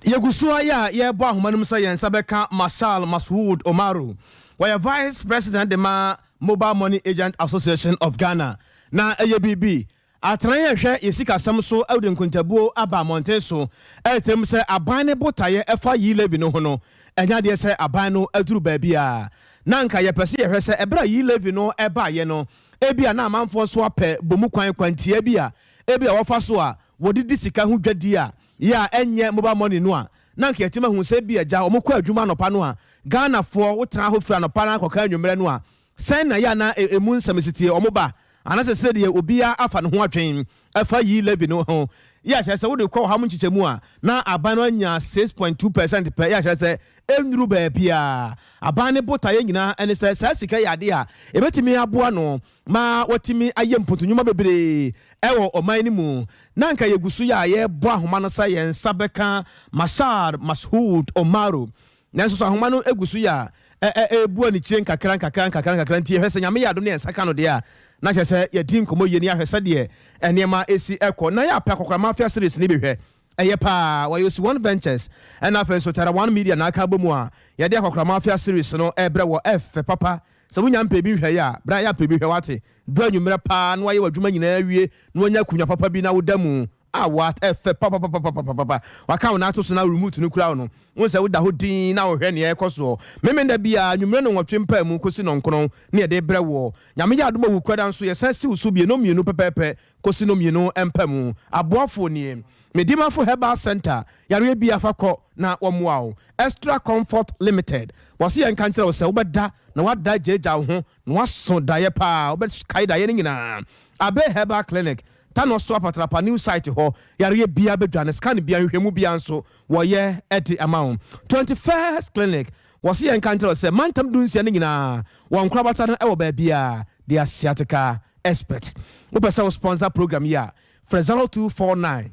Yɛgu so ayɛ a yɛrebɔ ahoma no mu sɛ yɛn nsa bɛka Marshal Maswood Omaru. Wɔyɛ vice president de ma Mobile Money Agent Association of Ghana. Na ɛyɛ biribi atenan yɛhwɛ yɛ sikasɛm so de nkontabuo aba mmɔnten so ɛrekyerɛ mu sɛ aban ne botaeɛ ɛfa e levy no ho no, ɛnyɛ adeɛ sɛ aban no aduru baabi a na nka yɛpɛ sɛ yɛhwɛ sɛ ɛberɛ a e levy no ɛbaeɛ no, ebi a na amanfoɔ so apɛ bomu kwan kwantia bi a ebi a wɔfa so a wɔde di sika ho dwadi a yɛ a ɛnyɛ mobile money no a, na nka yɛtumi ahu sɛ bi agya wɔn kɔ adwuma anɔpa no a, Ghanafoɔ wotena hɔ firi anɔpa no akɔka anwummerɛ no a, sɛn na yɛ ana emu nsɛm sitie wɔn ba anaasɛ sɛdeɛ obiara afa ne ho adwen ɛfa e levy no ho yɛ akyerɛ sɛ wode kɔ ɔha mu nkyekyɛmu a, na aban no anya 6.2% pɛ. Yɛ akyerɛ sɛ ɛnnuru baabiaa. Aban ne botaeɛ nyinaa ɛne sɛ saa sika yɛ adeɛ a ɛbɛtumi aboa no ma watumi ayɛ mpontonwuma bebree ɛwɔ ɔman no mu. Na nka yɛgu so yɛ a yɛbɔ ahoma no sɛ yɛn nsa bɛka Mashar Mashood Omaru, nanso so ahoma no egu so yɛ a ɛɛbu anikyire nkakra nkakra nkakra nkakra. Nti yɛhwɛ sɛ Nyame yɛ adom ne yɛn nsa ka no deɛ a, na kyerɛ sɛ yɛdi nkɔmmɔ yie ne yɛahwɛ sɛdeɛ nneɛma esi ɛkɔ. Na yɛ apɛ Akɔkora Mafia series ne bi hwɛ, ɛyɛ paa. Wɔyɛ Osi One Ventures ɛna afei nso Tara One Media na aka bɔ mu a yɛde Akɔkora Mafia series no ɛbrɛ wɔ. Ɛfɛ papa sɛ wonya mpɛ bi hwɛ yɛ a, bra yɛ apɛ bi hwɛ. Wate do anwummerɛ paa na wayɛ w'adwuma nyinaa wie na wanya akonnwa papa bi na woda mu. A what ɛfɛ papapapapapapa. Waka wo nan ato so na remote no kura wo no, wohu sɛ woda hɔ dinn na wohwɛ nea ɛrekɔ soɔ. Memenda biara, anwummerɛ nnɔnwɔtwe mpaemu kɔsi nnɔnkron ne yɛde rebrɛ woɔ. Nyame yɛ adom a Wukuada nso yɛsan si wo so bio nnɔnmienu pɛpɛɛpɛ kɔsi nnɔnmienu mpaemu. Aboafoɔ nie. Medimafo Herbal Centre, yareɛ biara fa kɔ na wɔmmoa wo. Extra Comfort Limited, wɔse yɛnka nkyerɛ wo sɛ wobɛda na woada agyaagyaa wo ho na woaso daeɛ paa, wobɛkae daeɛ no nyinaa. Abbey Herbal Clinic, Tano so Apatrapa New Site hɔ, yareɛ biara bɛdwane, scan biara, nhwehwɛmu biara nso wɔyɛ de ama wo. 21st Clinic, wɔse yɛnka nkyerɛ wo sɛ mantam dunsia no nyinaa wɔn nkorabata no wɔ baabiara, they are sciatica expert. Wopɛ sɛ wo sponsor program yi a, frɛ 0249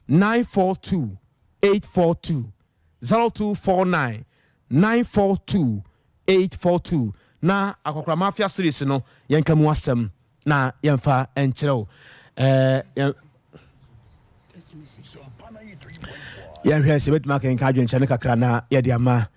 942 842, 0249 942 842 na Akɔkora Mafia series no yɛnka mu asɛm na yɛmfa nkyerɛ wo. Ɛɛ yɛnhwɛ sɛ yɛbɛtumi akenka adwenkyerɛ no kakra na yɛde ama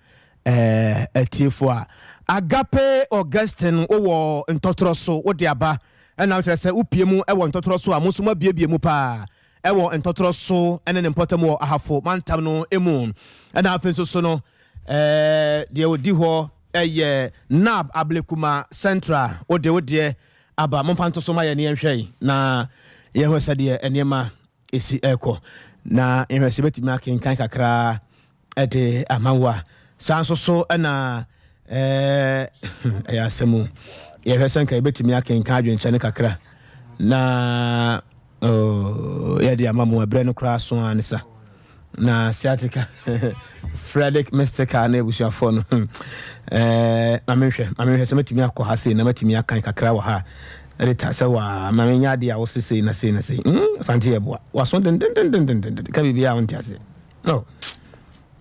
ɛɛ atiefo a. Agape Augustine wowɔ ntɔtorɔ so wode aba ɛna wokyerɛ sɛ wopie mu wɔ ntɔtorɔ so a mo nso moabiebie mu paa ɛwɔ ntɔtorɔ so ne ne mpɔtam wɔ Ahafo mantam no mu. Ɛna afei nso so no, ɛɛ deɛ ɔdi hɔ ɛyɛ NAB Ablekuma Central. Wode wo deɛ aba, momfa nto so ma yɛn ne yɛnhwɛ yi na yɛhwɛ sɛdeɛ nneɛma ɛsi ɛrekɔ na yɛhwɛ sɛ yɛbɛtumi akenkan kakraa de ama wo a. Saa nso so na ɛɛ ɛyɛ asɛm o. Yɛhwɛ sɛ nka yɛbɛtumi akenkan adwenkyerɛ no kakra na oh, yɛde ama mo ɛberɛ no koraa so ara ne sa. Na sciatica Frederick Mystical ne abusuafoɔ no hmm. ɛɛ ma menhwɛ ma menhwɛ sɛ mɛtumi akɔ ha sei na mɛtumi akan kakra wɔ ha ɛde ta sɛ waa ma menyɛ adeɛ a wose sei na sei na sei hmm asante yɛ boa waso dendendendendenden ka biribiara wonte aseɛ. Oh,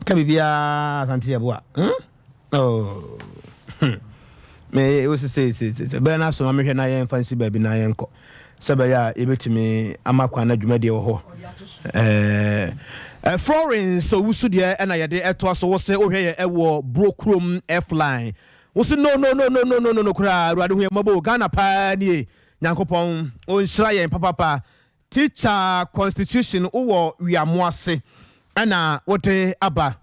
ka biribiara Asante yɛ boa. Hmm? Oh, hmm. Me wo se se se se bɛrɛ na so ma mehwɛ na yɛmfa nsi baabi na yɛnkɔ. Sɛ bɛyɛ a yɛbɛtumi ama kwan na dwumadie wɔ hɔ. Eh, eh, Florence Owusu deɛ ɛna yɛde ɛtoa so wo se wohwɛ yɛ ɛwɔ Burokurom F-line. Wo se no no no no no no no koraa Awurade hu yɛn mmɔbɔ o Ghana paa nie. Nyankopɔn ɔnhyira yɛn papapa. Teacher constitution wowɔ wiamoase ɛna wode aba.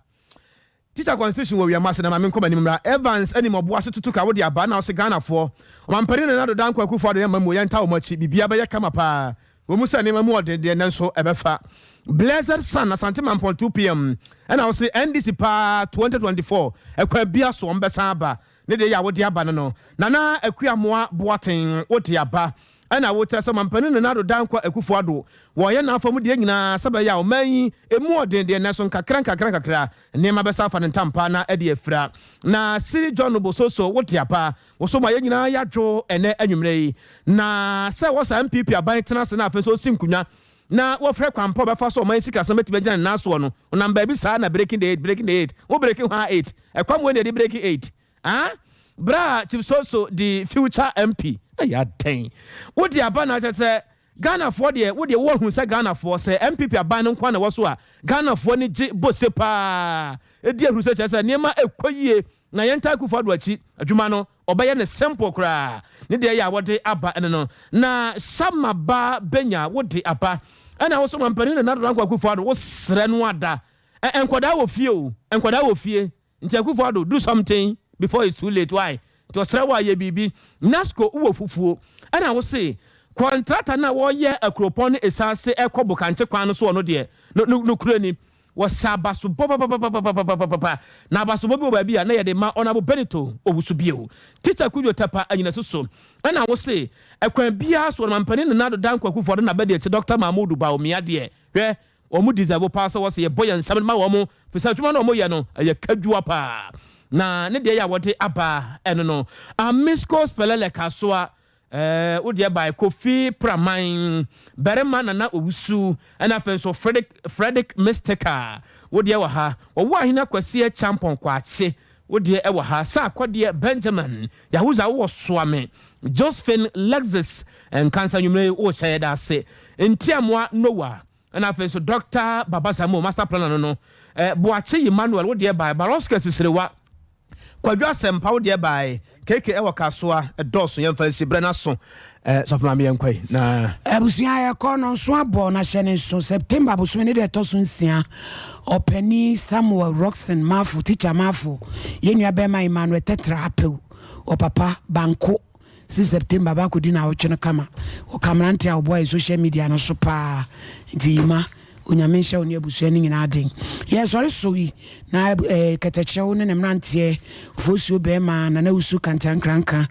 Teacher constitution wɔ wiamoase na ma menkɔ m'anim mmra. Evans anim ɔboase tutu ka wode aba na wose Ghanafoɔ. Ɔmanpanin Nana Addo Dankwa Akufo Addo yɛn mma yɛntaa wɔn akyi biribiara bɛyɛ kama paa. Wɔ mu sɛ nneɛma mu ɔden deɛ nanso ɛbɛfa. Blessed Son Asante Mampɔn 2 pm ɛna wose NDC paa 2024 ɛkwan bia so wɔn bɛsan aba. Ne deɛ yɛ a wode aba no no Nana Akuamoah Boateng wode aba. Ɛna wokyerɛ sɛ Ɔmampanin Nana Addo Dankwa Akufo Addo wɔyɛ n'afa mu deɛ nyinaa sɛ ɛbɛyɛ a ɔman yi ɛmu ɔden deɛ nanso nkakra nkakra nkakra nneɛma bɛsan afa ne ntampa na ɛde afira. Na Siri John Bososo wo dea pa wo so ma yɛn nyinaa yɛadwo ɛnɛ anwummerɛ yi. Na sɛ wɔ saa NPP aban tena ase na afei nso ɔsi nkonwa na wɔfrɛ kwan pa ɔbɛfa so ɔman sikasɛm bɛtumi agyina ne nan soɔ no ɔnam baabi saa na breaking the eight breaking the eight wo breaking hwan eight ɛkwan wei na yɛde breaking eight Ah bra chief soso di future MP ɛyɛ adɛn wo de aba na kyɛ sɛ Ghana foɔ deɛ wo deɛ wo ahu sɛ Ghana foɔ sɛ NPP aban no nkoa na ɛwɔ so a Ghana foɔ ani gye bose paa ɛdi ahuru sɛ kyerɛ sɛ nneɛma ɛkɔ yie na yɛn taa Akufo Addo akyi adwuma no ɔbɛyɛ ne simple koraa ne deɛ yɛ a wɔde aba ɛno no na Sama ba benya wo de aba ɛna wo so mampanin Nana Addo Dankwa Akufo Addo wo srɛ no ada ɛ nkwadaa wɔ fie o nkwadaa wɔ fie Nti Akufo Addo do something before it's too late why? Nti ɔsrɛ wo a yɛ biribi. Nasco wowɔ fufuo ɛna wo se kɔntrata no a wɔyɛ akuropɔn no esaase ɛkɔ bokankye kwan no soɔ no deɛ no no nokorɛ ni wɔhyɛ abasobɔ papapapapapapapa na abasobɔ bi wɔ baabi a na yɛde ma Honourable Benito Owusu bio. Teacher Kudjo Tapa Anyinasu so ɛna wo se ɛkwan biara so Ɔmampanin Nana Addo Dankwa Akufo Addo na abadiakyire Doctor Mahmood Bawumia deɛ hwɛ Wɔn deserve paa sɛ wɔsɛ yɛbɔ yɛn nsam ma wɔn fisɛ adwuma no a wɔyɛ no ɛyɛ kadua paa na ne deɛ yɛ a wɔde aba ɛno no Amisco Spelele Kasoa ɛɛ wo deɛ by Kofi Praman Barima Nana Owusu ɛna afei nso Frederick Frederick Mystica wo deɛ wɔ ha wɔwɔ Ahene Akwasi Kyampɔn Kwakye wo deɛ ɛwɔ ha sɛ akɔdeɛ Benjamin Yahuza wowɔ Soame Josephine Lexis Nkansa nwumire wo hyɛ yɛda ase Ntiamoa Noah Ɛna afei nso Doctor Baba Samuel master planner no no eh, Boakye Emmanuel wo deɛ bae, Barosca Sisirewa, Kwadwo Asɛmpa wo deɛ bae, Keke ɛwɔ Kasoa, ɛdɔɔso, yɛmfa nsi berɛ no aso. Sɔfo maame, yɛnkɔ yi na. Abusua, yɛkɔ no nso abɔ na hyɛ ne nso September bosome ne deɛ ɛtɔ so 6. Ɔpani Samuel Roxon Mafo, teacher Mafo, yɛn nua bɛrima Emmanuel Tetra Apew, ɔpapa banko si September baakɔdi na awɔtwe no kama. Ɔka mmerante a ɔboa yɛ social media no so paa, nti yima Onyame nhyɛ wo ne abusua no nyinaa den. Yɛsɔre so yi na kɛtɛkyɛw ne ne mmeranteɛ Ofosuo bɛrima Nana Wusu Kantankranka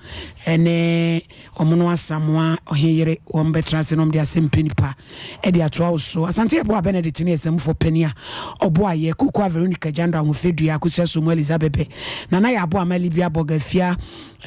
ne ɔmono Asamoa ɔheyere wɔn bɛtena ase na wɔde asɛm pɛ nipa de atoa wo so. Asante Yɛboa Benedict ne ɛsɛmfoɔ pani a ɔboa yɛ Kukua Veronica Jando Ahofedua Akosua Somu Elizabeth Nana yɛ aboa ma Libya Bɔga Fia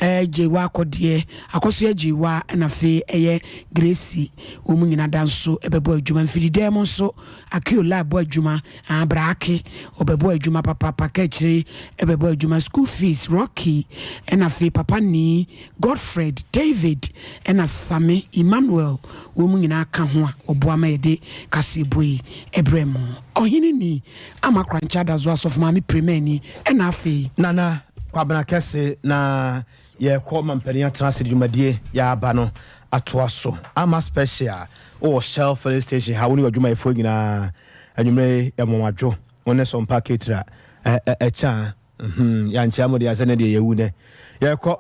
Gyewa Akɔdeɛ Akɔsoa Gyewa, ɛna afei ɛyɛ Gracie, wɔn mu nyina da nso ɛbɛbɔ adwuma. Mfididɛm mu nso Akiola ɛbɔ adwuma, Abrake ɔbɛbɔ adwuma papapa, Kaakyire ɛbɛbɔ adwuma, school fees Rocky, ɛna afei Papa Nii Godfred David, ɛna Same Emmanuel, wɔn mu nyinaa ka ho a wɔboa ma yɛde kaseɛbɔ yi ɛbrɛ mu. Ɔhene ni ama Korankye Adazo, Asɔfo Maame Premani, ɛna afei. Nana Kwabena Kɛse na yɛkɔ ma mpanin atena ase de dwumadie yɛaba no atoa so. Ama Special wowɔ Shell filling station ha, wo ne w'adwumayɛfoɔ nyinaa anwummerɛ yi yɛmɔwadwo wo ne Sompa Ketra ɛkyɛ a yɛankyea mo deɛ asɛ ne deɛ yɛwu nɛ yɛkɔ.